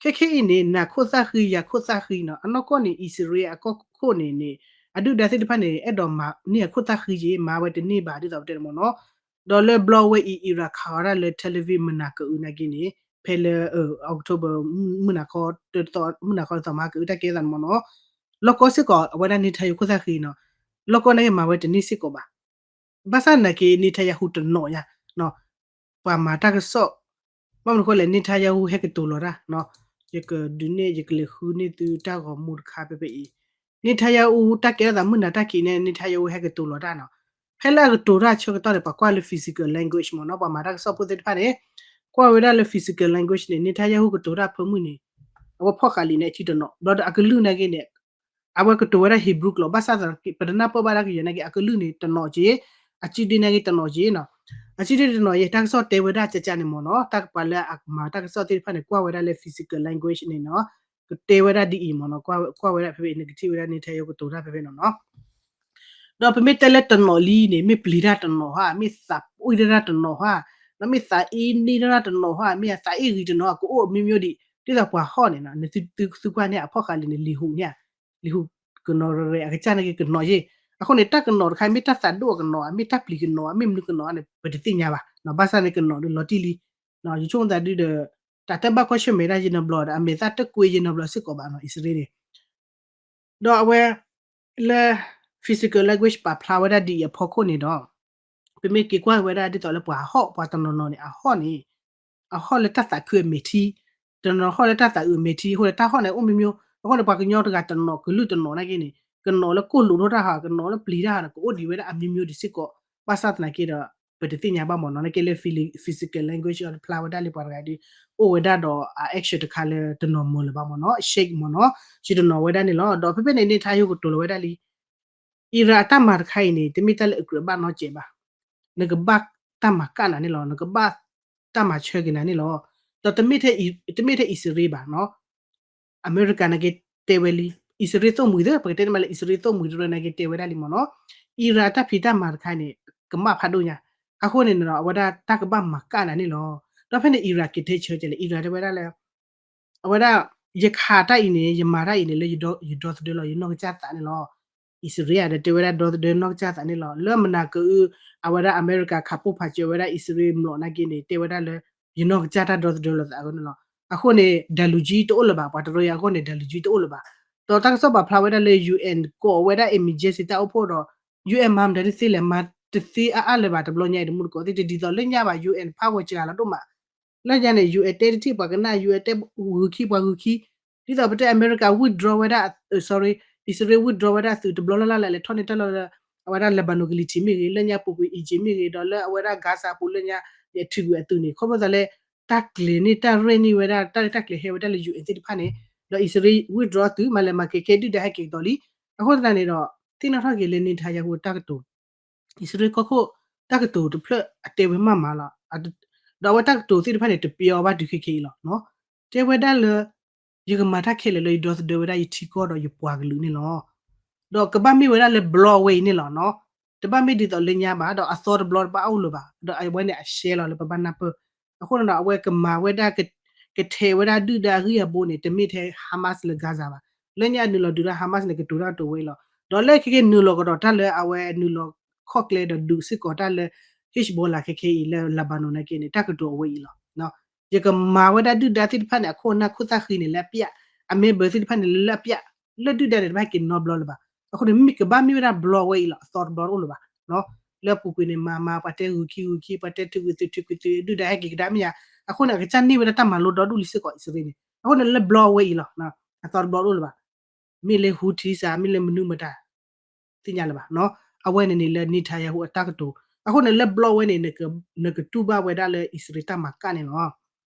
ခဲခဲအံၤန့ၣ် နခိၣ်သၣ်ဃံ ယခိၣ်သၣ်ဃံနီၤ အနီၢ်ကီၢ်န့ၣ် အံၣ်စရ့လးအကီၢ်ခိၣ်န့ၣ်န့ၣ် အဒုၣ်ဒါသ့ၣ်တဖၣ်န့ၣ် အဲၣ်ဒိးမၤန့ၢ်အခိၣ်သၣ်ဃံက့ၤ မၤဝဲတန့ၢ်ဘၣ်ဒ်သိးပတဲန့ၣ်မ့ၢ်နီၤ ဒီးလၢဘျီဝဲအံၤ Iran ခးအီၤဒၣ်လၢ Tel Aviv မုၢ်နၤကအုးနာ်က့န့ၣ် ဖဲလၢ October မုၢ်နၤခီ မုၢ်နၤခီသီမဟါကအုးတၢ်ကဲသးန့ၣ်မ့ၢ်နီၤ လီၢ်ကီစ့ၢ်ကီး အဝဲဒၣ် Netanyahu ခိၣ်သၣ်ဃံနီၤ လီၢ်ကီနာ်က့မၤဝဲတန့ၢ်စ့ၢ်ကီးဘၣ် ဘၣ်ဆၣ်နာ်က့ Netanyahu တနီၤညါ ပှၤမၤတၢ်ကစီၣ် ဘၣ်မနုၤဃိလဲၣ် Netanyahu ဟဲကတိၤလီၤတၢ် ယကဒုးနဲၣ် ယကလဲၤဃုန့ၢ်သုတၢ်ဂီၤမူတခါဖဲဖဲအံၤ Netanyahu တၢ်ကဲထီၣ်သးမုၢ်နၤတၢ်ခံးန့ၣ် Netanyahu ဟဲကတိၤလီၤတၢ်နီၤ ဖဲလၢအကတိၤတၢ်ဆၢကတီၢ်န့ၣ် ပှၤကွၢ်လၢ physical language မ့ၢ်နီၤ ပှၤမၤတၢ်ကစီၣ်ဖိသ့ၣ်တဖၣ်န့ၣ် ကွၢ်ဝဲဒၣ်လၢ physical language န့ၣ် Netanyahu ကတိၤတၢ်ဖၢမုၢ်န့ၣ် အဝဲဖီၣ်ဃာ်လံာ်န့ၣ် အစုတနီၤ ဘျီဒီးအကလုၢ်နာ်က့န့ၣ် အဝဲကတိၤဝဲဒၣ် Hebrew ကျိာ် ဘၣ်ဆၣ်သနာ်က့ ပတနၢ်ပၢၢ်ဘၣ်ဒၣ်ကယဲၢ်နာ်က့ အကလုၢ်န့ၣ်တနီၤက့ အစုဒ့နာ်က့တနီၤက့နီၤ အစုဒ့တနီၤယဲၢ် တၢ်ကစီၣ်တဲဝဲဒၣ်ကကန့ၣ်မ့ၢ်နီၤ တၢ်ကပှၤလၢအမၤတၢ်ကစီၣ်သ့ၣ်တဖၣ်န့ၣ် ကွၢ်ဝဲဒၣ်လၢ physical language န့ၣ်နီၤ ကတဲဝဲဒၣ်ဒ်အံၤမ့ၢ်နီၤ ကွၢ်ဝဲဒၣ်ဖဲဖဲအံၤ နကထံၣ်ဝဲဒၣ် Netanyahu ကတိၤတၢ်ဖဲဖဲနီၤနီၤ ဒီးပမ့ၢ်တဲလၢတနီၤလံန့ၣ် မ့ၢ်ပျံၤတၢ်တနီၤဧါ မ့ၢ်သးအ့ၣ်တၢ်တနီၤဧါ မ့ၢ်သးအ့ၣ်န့ၢ်တၢ်တနီၤဧါ မ့ၢ်အသးအ့ၣ်ဂံၤတနီၤ ကအိၣ်မ့ၢ်မ့ၢ်ဒံး ဒ်သိးပှၤဟီၣ်န့ၣ်နီၤ နသုသုကွၢ်န့ၣ် အဖီၣ်ဃာ်လံာ်န့ၣ် လံာ်ဟူးန့ၣ် လံာ်ဟူးကနီၤရၤရၤ အကစၢ်နာ်က့ကနီၤယ့ၣ် အဃိန့ၣ် တၢ်ကနီၤတခါ မ့ၢ်တၢ်သးဒိၣ်အကနီၤ မ့ၢ်တၢ်ပျံၤကနီၤ မ့ၢ်မနုၤကနီၤန့ၣ် ပတသ့ၣ်ညါဘၣ် ဘၣ်ဆၣ်န့ၣ်ကနီၤဒုးလီၤတံၢ်လံ ယဆိကမိၣ်သးဒုဒီး တၢ်တဘၣ်ကွၢ်ဆၢၣ်မဲာ်ဒၣ်ယနီတဘျီဒီး အမဲာ်သၣ်တကွံယနီတဘျီစ့ၢ်ကီးဘၣ်နီၤ အံၣ်စရ့လးန့ၣ် ဒီးအဝဲ လၢ physical language ပာ်ဖျါဝဲဒၣ်ဒ်အံၤအဖီခိၣ်န့ၣ်ဒီး ပမ့ၢ်က့ၤကွၢ်ဝဲဒၣ်ဒ်သိးလၢပှၤဟီၣ် ပှၤတနီၤနီၤန့ၣ် အဟီၣ်န့ၣ် အဟီၣ်လၢတၢ်သးခုအမဲာ်ထံ တနီၤဟီၣ်လၢတၢ်သးအုးအမဲာ်ထံ အဃိဒီးတၢ်ဟီၣ်န့ၣ်အိၣ်မ့ၢ်မ့ၢ် အဃိန့ၣ် ပှၤကညီတဂၤတနီၤကလုာ်တနီၤနာ်က့န့ၣ် ကနီၤလၢကိၢ်လိာ်ထီၣ်တၢ်ဟး ကနီၤလၢပျံၤတၢ်ဟးန့ၣ် ကအိၣ်ဒံးဝဲဒၣ်အမ့ၢ်မ့ၢ်ဒံးစ့ၢ်ကီး ဘၣ်ဆၣ်သနာ်က့ဒီး ပတသ့ၣ်ညါဘၣ်မ့ၢ်နီၤ နာ်က့လၢ physical language အဖျါဝဲဒၣ်လံပှၤတဂၤဒီး အိၣ်ဝဲဒၣ်ဒီးအ action တခါလၢတနီၤမၢလၢၤဘၣ်မ့ၢ်နီၤ shake မ့ၢ်နီၤ ယတနီၤဝဲဒၣ်န့ၣ်လီၤ ဒီးဖဲဖဲန့ၣ် Netanyahu ကတိၤလီၤဝဲဒၣ်လံ Iran အတၢ်မၤတခါအံၤန့ၣ် တမ့ၢ်တၢ်လၢအကြၢးဘၣ်နီတစဲးဘၣ် နကဘၣ်တၢ်မၤကၣ်နၤန့ၣ်လီၤ နကဘၣ်တၢ်မၤဆၢက့ၤနၤန့ၣ်လီၤ ဒီးတမ့ၢ်ထဲအံၣ်စရ့လးဘၣ်နီၤ အမဲရကၤနာ်က့ တဲဝဲလံ. အံၣ်စရ့လးသိၣ်မှံၤသ့ၣ် ပကတဲန့ၣ်မးလၢ အံၣ်စရ့လးသိၣ်မှံၤတရၢနာ်က့ တဲဝဲဒၣ်လံမ့ၢ်နီၤ. အံရၣ်အတၢ်ဖံးတၢ်မၤတခါန့ၣ် ကမၣ်ဖးဒိၣ်ညါ, အဃိန့ၣ်ဒီး အဝဲဒၣ်တၢ်ကဘၣ်မၤကၣ်နၤန့ၣ်လီၤ. ဒီးဖဲန့ၣ် အံရၣ်က့ၤတဲဆၢကလဲၣ်, အံရၣ်တဲဝဲဒၣ်လၢ အဝဲဒၣ် ယခးတၢ်အံၤန့ၣ် ယမၤတၢ်အံၤန့ၣ် လၢယဒီသဒၢလီၤ ယနီၢ်ကစၢ်သးန့ၣ်လီၤ. အံၣ်စရ့လးဒီး တဲဝဲဒၣ်ဒီသဒၢနီၢ်ကစၢ်သးန့ၣ်လီၤ. လၢမနၤကအု အဝဲဒၣ်အမဲရကၤခးပိၢ်ဖးစၢၤဝဲဒၣ်အံၣ်စရ့လးမျိာ်နာ်က့န့ၣ် တဲဝဲဒၣ်လၢ ယနီၢ်ကစၢ်တၢ်ဒီသဒၢလီၤသးအဂီၢ်န့ၣ်လီၤ. အဃိန့ၣ် ဒၣ်လူၤကံတအိၣ်လၢၤဘၣ်, ပှၤတရၢအံၤအဂီၢ်န့ၣ် ဒၣ်လူၤကံတအိၣ်လၢၤဘၣ်. ဒီးတၢ်ကစီၣ်ပာ်ဖျါဝဲဒၣ်လၢ ယူၣ်အဲၣ် ကိးဝဲဒၣ် emergency တၢ်အိၣ်ဖှိၣ်ဒီး ယူၣ်အဲၣ် မၤမတၤတသ့လဲၣ်, မၤတသ့အါအါလၢၤဘၣ် တဘျီညါအံၤ တမူတကိးသ့ၣ် တဒ်သိးလၢညါဘၣ်. ယူၣ်အဲၣ် power စှၤလီၤဒိၣ်မး လၢညါန့ၣ် ယူၣ်အဲၣ် တဲတထံၣ်ပှၤကနၣ်, ယူၣ်အဲၣ် တဲဂုၤခံပှၤဂုၤခံ, ဒ်သိးပတဲအမဲရကၤ withdraw ဝဲဒၣ် sorry အံၣ်စရ့လး withdraw ဝဲဒၣ်သုးတဘျီလၢ်လၢ်လၢ လဲၤထီၣ်န့ၢ်တၢ်လီၢ်လၢ အဝဲဒၣ် Lebanon ကလံၤထံးမ့ၢ်ဂ့ၤ, လၢညါပူၤကွံာ် Egypt မ့ၢ်ဂ့ၤ, ဒီးလၢအဝဲဒၣ် Gaza ပူၤလၢညါ အထံၣ်ကွံာ်အသုးန့ၣ် ခီဖျိသးလၢ တၢ်ကျဲၤန့ၢ်တၢ်ရဲၣ်န့ၢ်ဝဲဒၣ် တၢ်ရဲၣ်တၢ်ကျဲၤဟဲဝဲဒၣ်လၢ ယူၣ်အဲၣ် သ့ၣ်တဖၣ်န့ၣ်, ဒီးအံၣ်စရ့လး withdraw သုး မၤလဲၤမၤက့ၤ ကဲဒုၣ်ဒါဟဲက့ၤကဒီးလံ. အဃိသတးန့ၣ်ဒီး သ့ၣ်နီၣ်ထီၣ်က့ၤလၢ Netanyahu တၢ်ကတိၤ အံၣ်စရ့လးကီၢ်ခိၣ် တၢ်ကတိၤတဖျၢၣ်အတဲဝဲမးမးလီၤ. ဒီးအဝဲတၢ်ကတိၤသ့ၣ်တဖၣ်န့ၣ် တပျီဘၣ်တုၤခဲခဲအံၤလီၤ. တဲဝဲဒၣ်လၢ ယကမၤတၢ်ခဲလၢာ်လၢယဒီသဒၢဝဲဒၣ်ယထံကီၢ်ဒီးယပှၤကလုာ်န့ၣ်လီၤ. ဒီးကဘၣ်မ့ၢ်ဝဲဒၣ်လၢ block ဝဲအံၤန့ၣ်လီၤ. တဘၣ်မ့ၢ်ဒ်သိးလၢညါဘၣ်, ဒီးအသီတဘျီတဘၣ်အိၣ်လၢၤဘၣ်, ဒီးအဝဲန့ၣ်အရှဲလီၤလၢပဘၣ်နၢ်ပၢၢ်. အဃိန့ၣ်ဒီး အဝဲကမၤဝဲဒၣ် ကထဲးဝဲဒၣ်ဒုၣ်ဒါအဂံၢ်အဘါန့ၣ် တမ့ၢ်ထဲ Hamas လၢ Gaza ဘၣ်. လၢညါအနုာ်လီၤဒုးတၢ် Hamas န့ၣ် ကတိၤတၢ်ကတိၤဝဲအံၤလီၤ. ဒီးလၢခဲကနုာ်လီၤကဒီးတၢ်လၢအဝဲနုာ်လီၤခီၣ်ကျဲဒီးဒုးစ့ၢ်ကီးတၢ်လၢ Hezbollah ခဲခဲအံၤလၢ Lebanon နာ်က့န့ၣ် တၢ်ကတိၤအဝဲအံၤလီၤ. ယကမၤဝဲဒၣ်ဒုၣ်ဒါသ့ၣ်တဖၣ်န့ၣ် အခိၣ်အနၢ်ခိၣ်သၣ်ဃံန့ၣ်လၢအပျၢ်, အ member သ့ၣ်တဖၣ်န့ၣ်လၢအပျၢ်, လၢဒုၣ်ဒါန့ၣ် တဘၣ်ဟဲက့ၤနီတဘျီလၢၤဘၣ်. အဃိန့ၣ် မ့ၢ်ကဘၣ်မ့ၢ်ဝဲဒၣ် block ဝဲအံၤလီၤ, အသီတဘျီတအိၣ်လၢၤဘၣ်. လၢအပူၤကွံာ်န့ၣ် မၤမၤ ပှၤတဲဂုၤခံဂုၤခံ, ပှၤတဲထုးကွံာ်သုးထုးကွံာ်သုး, ဒုၣ်ဒါဟဲက့ၤကဒါမ့ၢ်ယါ. အဃိန့ၣ် အကစၢ်န့ၢ်ဝဲဒၣ်တၢ်မၤလိဒီဒူၣ်လံစ့ၢ်ကီး အံၣ်စရ့လးန့ၣ်. အဃိန့ၣ်လၢ block ဝဲအံၤလီၤ, အသီတဘျီတအိၣ်လၢၤဘၣ်. မ့ၢ်လၢ Houthis ဧါ, မ့ၢ်လၢမနုၤမတၤ သ့ၣ်ညါလၢၤဘၣ်. အဝဲန့ၣ်န့ၣ်လၢ Netanyahu အတၢ်ကတိၤ. အဃိန့ၣ်လၢ block ဝဲန့ၣ် နကတူၢ်ဘၣ်ဝဲဒၣ်လၢအံၣ်စရ့လးတၢ်မၤကၣ်န့ၣ်လီၤ.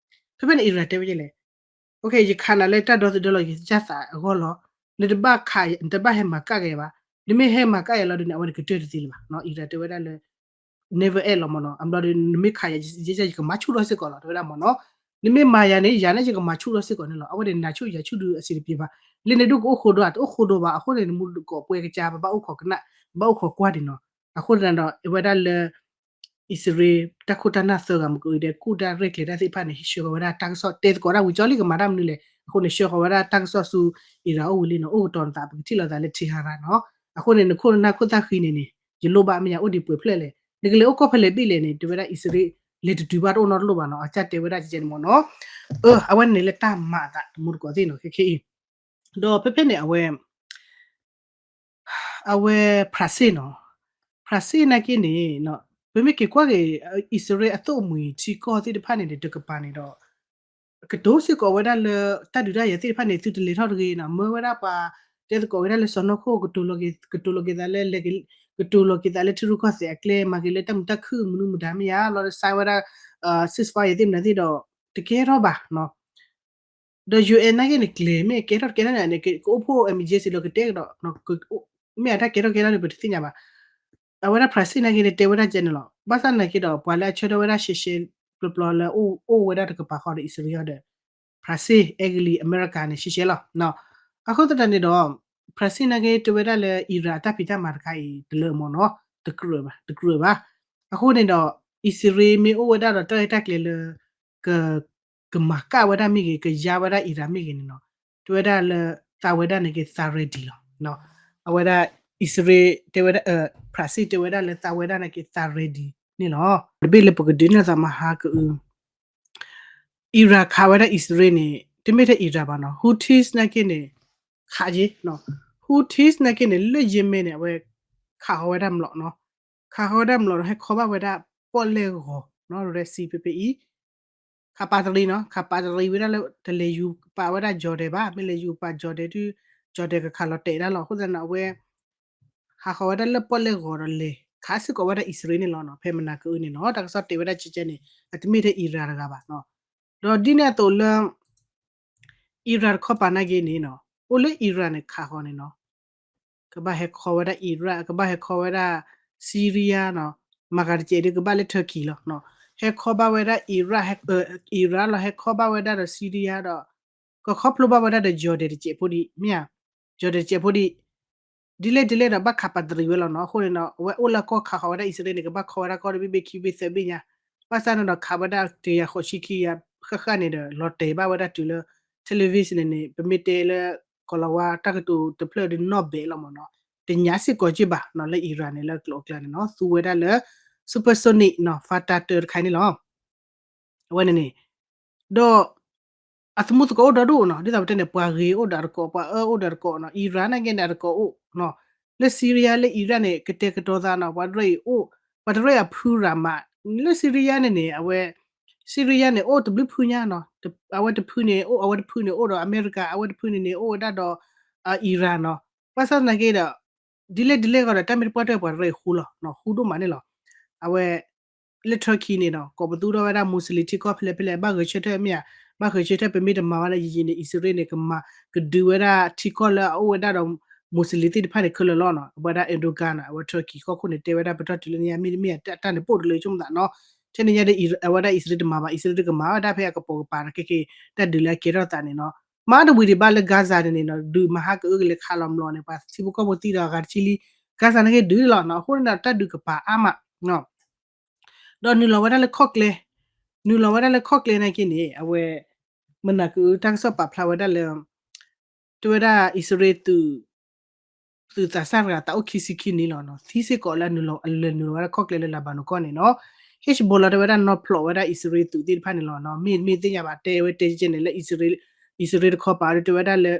ဖဲဖဲန့ၣ် အံရၣ်တဲဝဲဒ်လဲၣ်, ယခးနၤလၢတၢ်ဒီသဒၢလီၤယကစၢ်သးအဂီၢ်လီၤ. နတဘၣ်ခး, နတဘၣ်ဟဲမၤကၣ်က့ၤဘၣ်. နမ့ၢ်ဟဲမၤကၣ်ယၤလီၤဒီးန့ၣ် အဝဲန့ၣ်ကတၢၢ်တသ့လၢၤဘၣ်. အံရၣ်တဲဝဲဒၣ်လၢ never end လီၤမ့ၢ်နီၤ. အဘျီဒီး နမ့ၢ်ခးယၤ ယကမၤဆူၣ်ထီၣ်စ့ၢ်ကီးလီၤ တဲဝဲဒၣ်မ့ၢ်နီၤ. နမ့ၢ်မၤယၤန့ၣ် ယၤန့ၣ်ယကမၤဆူၣ်ထီၣ်စ့ၢ်ကီးန့ၣ်လီၤ. အဝဲန့ၣ် နၤဆူၣ်ယၤဆူၣ်ဒုးအဆင်တပြေဘၣ်. လၢန့ၣ်ဒ်ကအိၣ်ဃိဒီး တအိၣ်ဃိဒီးဘၣ်. အဃိန့ၣ် နမူတကိးပှဲၤကစၢ် ပဘၣ်အိၣ်ခိးကနၣ်, ပဘၣ်အိၣ်ခိးကွၢ်ဒံးနီၤ. အဃိသတးဒီး အဝဲဒၣ်လၢ အံၣ်စရ့လး တၢ်ခိၣ်တၢ်နၢ်သၢဂၤမ့ၢ်ကအိၣ်ဒီး ကူၣ်တၢ်ရဲၣ်ကျဲၤတၢ်သ့ၣ်တဖၣ်န့ၣ် ဆှၢဃီၤဝဲဒၣ်တၢ်ကစီၣ် တဲသကိးတၢ်ဝံၤကၠီလံ ကမၤတၢ်မနုၤလဲၣ်. အဃိန့ၣ် ဆှၢဃီၤဝဲဒၣ်တၢ်ကစီၣ်ဆူ အံရၣ်အိၣ်ဝံၤလံနီၤ. အိၣ်ကတီၤနသး ပကထံၣ်လိာ်သးလၢ Tehran နီၤ. အဃိန့ၣ် နခိၣ်နနၢ်ခိၣ်သၣ်ဃံန့ၣ်န့ၣ် ယလိၣ်ဘၣ်မ့ၢ်ယၤ အိၣ်ဒံးပှဲၤဖျၢၣ်လဲၣ်. နကလဲၤအိၣ်ကီၢ်ဖဲလဲၣ်ဘ့ၣ်လဲၣ်န့ၣ် တဲဝဲဒၣ်အံၣ်စရ့လး လဲၤတတုၤဘၣ်တအိၣ်နီတလိၣ်ဘၣ်နီၤ. အကစၢ်တဲဝဲဒၣ်ကဲကဲန့ၣ်မ့ၢ်နီၤ. အဝဲန့ၣ်လၢတၢ်မၤအသးတမူတကိးသ့ၣ်နီၤ ခဲခဲအံၤ. ဒီးဖဲဖဲန့ၣ် အဝဲ အဝဲ France နီၤ, France နာ်က့န့ၣ် ပမ့ၢ်က့ၤကွၢ်က့ၤ အံၣ်စရ့လးအသိၣ်မှံၤထံကီၢ်သ့ၣ်တဖၣ်န့ၣ်ဒီး တကပၤန့ၣ်ဒီး ကတိၤစ့ၢ်ကီးဝဲဒၣ်လၢ တၢ်ဒုးတၢ်ယၤသ့ၣ်တဖၣ်န့ၣ် သုတလဲၤထီၣ်တဂ့ၤနီၤ. မၢဝဲဒၣ်ပှၤ တဲသကိးဝဲဒၣ်လၢစီၢ်နီၤခိၣ် ကတိၤလီၤက့ၤသးလၢ ကတိၤလီၤက့ၤသးလၢထံရူၢ်ကီၢ်သဲးအကျဲ မၤက့ၤလၢတၢ်မုာ်တၢ်ခုၣ်မနုၤမတၤမ့ၢ်ယါ လီၤဒီး sign ဝဲဒၣ် ceasefire သ့ၣ်မနုၤသ့ၣ်ဒီး တကဲထီၣ်ဘၣ်နီၤ. ဒီး ယူၣ်အဲၣ် နာ်က့န့ၣ် ကျဲၤမ့ၢ်ကဲထီၣ်ကဲထီၣ်န့ၣ် ကအိၣ်ဖှိၣ် emergency လီၤကတဲကဒီး မ့ၢ်အတၢ်ကဲထီၣ်ကဲထီၣ်န့ၣ် ပတသ့ၣ်ညါဘၣ်. အဝဲဒၣ် France နာ်က့န့ၣ် တဲဝဲဒၣ်ကဲန့ၣ်လီၤ. ဘၣ်ဆၣ်နာ်က့ဒီး ပှၤလၢအဆၢထၢၣ်ဝဲဒၣ်ရှဲရှဲပျီပျီလၢ အိၣ်ဝဲဒၣ်တကပၤဃီဒီး အံၣ်စရ့လးဒီး France အဲကလံး အမဲရကၤန့ၣ် ရှဲရှဲလီၤ. အဃိသတးန့ၣ်ဒီး France နာ်က့တဲဝဲဒၣ်လၢ အံရၣ်အတၢ်ဖံးတၢ်မၤတခါအံၤ တလၢမ့ၢ်နီၤ, တကြၢးဘၣ်, တကြၢးဘၣ်. အဃိန့ၣ်ဒီး အံၣ်စရ့လးမ့ၢ်အိၣ်ဝဲဒၣ်ဒီးတၢ်ရဲၣ်တၢ်ကျဲၤလၢ က ကမၤကၣ်ဝဲဒၣ်မ့ၢ်ဂ့ၤ, ကယါဝဲဒၣ်အံရၣ်မ့ၢ်ဂ့ၤန့ၣ်နီၤ, တဲဝဲဒၣ်လၢသးဝဲဒၣ်နာ်က့သး ready လီၤ. အဝဲဒၣ် အံၣ်စရ့လး တဲဝဲဒၣ် France တဲဝဲဒၣ်လၢသးဝဲဒၣ်နာ်က့သး ready န့ၣ်လီၤ. တဘ့ၣ်လၢပကဒုးနဲၣ်သးမဟါကအု အံရၣ်ခးဝဲဒၣ်အံၣ်စရ့လးန့ၣ် တမ့ၢ်ထဲအံရၣ်ဘၣ်နီၤ, Houthis နာ်က့န့ၣ် ခးယ့ၣ်, Houthis နာ်က့န့ၣ် လၢယမ့ၢ်န့ၣ် အဝဲခးဃီၤဝဲဒၣ်မျိာ်နီၤ, ခးဃီၤဝဲဒၣ်မျိာ်ဒီး ဟဲခီဘၣ်ဝဲဒၣ်ပီၣ်လဲၣ်ဂီၤနီၤ, Red Sea ဖဲဖဲအံၤ ခးပာ်တရံးနီၤ, ခးပာ်တရံးဝဲဒၣ်လၢ တလဲၤယူၤပာ်ဝဲဒၣ် Jordan ဘၣ်, မ့ၢ်လဲၤယူၤပာ် Jordan ဒုး Jordan ကခးလီၤတဲာ်ဒၣ်လီၤ. အဃိသတးန့ၣ် အဝဲ ဟးဃီၤဝဲဒၣ်လၢပီၣ်လဲၣ်ဂီၤဒီးလဲၤခးစ့ၢ်ကီးဝဲဒၣ်အံၣ်စရ့လးန့ၣ်လီၤနီၤ. ဖဲမနၤကအုန့ၣ်နီၤ တၢ်ကစီၣ်တဲဝဲဒၣ်ကဲကဲန့ၣ် အတမ့ၢ်ထဲအံရၣ်တဂၤဘၣ်နီၤ. ဒီးဒ်န့ၣ်အသိးလၢ အံရၣ်တခီပၤနာ်က့န့ၣ်နီၤ, အိၣ်လၢအံရၣ်န့ၣ်ခးဃီၤန့ၣ်နီၤ ကဘၣ်ဟဲခီဝဲဒၣ်အံရၣ်, ကဘၣ်ဟဲခီဝဲဒၣ် Syria နီၤ, မၤဂၤတစဲးဒုးကဘၣ်လၢ Turkey လီၤနီၤ. ဟဲခီဘၣ်ဝဲဒၣ်အံရၣ်, အံရၣ်လီၤ ဟဲခီဘၣ်ဝဲဒၣ်ဒီး Syria ဒီး ကခီဖျိဘၣ်ဝဲဒၣ်ဒီး Jordan တစဲးဖိဒံး မ့ၢ်ဧါ, Jordan တစဲးဖိဒံး ဒ်လဲၣ်ဒ်လဲၣ်ဒီး ဘၣ်ခးပာ်တရံးဝဲလီၤနီၤ. အဃိန့ၣ်နီၤ အဝဲအိၣ်လၢကီၢ်ခးဃီၤဝဲဒၣ်အံၣ်စရ့လးန့ၣ် ကဘၣ်ခီဝဲဒၣ်ကီၢ်တဘ့ၣ်ဘ့ၣ်ခံဘ့ၣ်သၢဘ့ၣ်ညါ, ဘၣ်ဆၣ်န့ၣ်ဒီး ခးဝဲဒၣ်တကယၤဃိးဆံခံဂၤဃၣ်ဃၣ်န့ၣ်ဒီး လီၤတဲာ်ဘၣ်ဝဲဒၣ်တုၤလၢ television န့ၣ်န့ၣ် ပမ့ၢ်တဲလၢ ကီၤလၤဝါတၢ်ကတိၤတဖျၢၣ်ဒီးနီၣ်ဘဲးလီၤမ့ၢ်နီၤ, တညါစ့ၢ်ကီးက့ၢ်ဘၣ်နီၤ လၢ Iran န့ၣ် လၢကျိၤအကျဲန့ၣ်နီၤ သူဝဲဒၣ်လၢ supersonic နီၤ fighter တခါန့ၣ်လီၤ. အဝဲန့ၣ်န့ၣ် ဒီး အသမူသကိးအိၣ်ဒီဒူၣ်နီၤ ဒ်သိးပတဲန့ၣ် ပှၤဂ့ၤအိၣ်ဒီးတကိး ပှၤအၢအိၣ်ဒီးတကိးနီၤ Iran နာ်က့န့ၣ် အတကိးအိၣ်နီၤ, လၢ Syria လၢ Iran န့ၣ် ကတဲာ်ကတီၤသးနီၤ ပှၤတရၢၢ်အံၤအိၣ် ပှၤတရၢၢ်အဖုရၤမး, လၢ Syria န့ၣ်န့ၣ် အဝဲ Syria န့ၣ် အိၣ်တဘျုးဖုညါနီၤ, အဝဲတဖုန့ၣ် အိၣ် အဝဲတဖုန့ၣ် အိၣ်ဒီးအမဲရကၤ အဝဲတဖုန့ၣ်န့ၣ် အိၣ်ဝဲဒၣ်ဒီး Iran နီၤ, ဘၣ်ဆၣ်သနာ်က့ဒီး ဒ်လဲၣ်ဒ်လဲၣ်ဂီၢ်ဒီး တၢ်မ့ၢ်တပှၢ်တၢၢ်ပှၤတရၢၢ်အံၤဃူလီၤနီၤ ဃူဒိၣ်မးန့ၣ်လီၤ. အဝဲ လၢ Turkey န့ၣ်နီၤ ကိးပသူထီၣ်ဝဲဒၣ် Muslim ထံကီၢ်ဖဲလဲၣ်ဖဲလဲၣ် ဘၣ်ဂဲၤဆၢထၢၣ်မ့ၢ်ဧါ, ဘၣ်ဂဲၤဆၢထၢၣ်ပမ့ၢ်တမၤဘၣ်ဒီး ယံာ်ယံာ်န့ၣ် အံၣ်စရ့လးန့ၣ် ကမၤ ကဒုးဝဲဒၣ်ထံကီၢ်လၢအအိၣ်ဝဲဒၣ်ဒီး Muslim သ့ၣ်တဖၣ်န့ၣ်ခဲလၢာ်လီၤနီၤ, အဝဲဒၣ် Erdogan နီၤ အဝဲ Turkey ကီၢ်ခိၣ်န့ၣ် တဲဝဲဒၣ်ပတီၢ်တုၤလၢညါ မ့တမ့ၢ် တၢ်န့ၣ်ပိၢ်တလၢဆိကမိၣ်သးနီၤ, ထဲန့ၣ်ညါဒီး အဝဲဒၣ်အံၣ်စရ့လးတမၤဘၣ် အံၣ်စရ့လးတကမၤဝဲဒၣ်ဖဲအကပိာ်ကပၤဒီး ခဲက့ၤ တၢ်ဒုးလၢအကဲထီၣ်သးန့ၣ်နီၤ, မၤတဝံၤဒံးဘၣ်လၢ Gaza န့ၣ်န့ၣ်နီၤ ဒုးမၤဟါကအုကလဲၤခးလီၤမျိာ်န့ၣ် ပှၤထံဖိကီၢ်ဖိသံဒီးအဂၤတဆံလံ, Gaza နာ်က့ဒုးလီၤနီၤ, အဃိန့ၣ်ဒီးတၢ်ဒုးကပၤအါမး ဒီးနုာ်လီၤဝဲဒၣ်လၢခီၣ်ကျဲ, နုာ်လီၤဝဲဒၣ်လၢခီၣ်ကျဲနာ်က့န့ၣ် အဝဲ မနၤကအုတၢ်ကစီၣ်ပာ်ဖျါဝဲဒၣ်လၢ တဲဝဲဒၣ်အံၣ်စရ့လး သုးသးစၢ်တဂၤသးအိၣ်ခံဆံခံနံၣ်လီၤနီၤ, သံစ့ၢ်ကီးလၢအလဲၤနုာ်လီၤဝဲဒၣ်ခီၣ်ကျဲလၢ Lebanon ကီၢ်န့ၣ်နီၤ, Hezbollah တဲဝဲဒၣ်နီၢ်ဖျိးဝဲဒၣ်အံၣ်စရ့လးသုးသ့ၣ်တဖၣ်န့ၣ်လီၤနီၤ, မ့ၢ်မ့ၢ်သ့ၣ်ညါဘၣ် တဲဝဲတဲကဲန့ၣ်လၢ အံၣ်စရ့လးတခီပၤဒီးတဲဝဲဒၣ်လၢ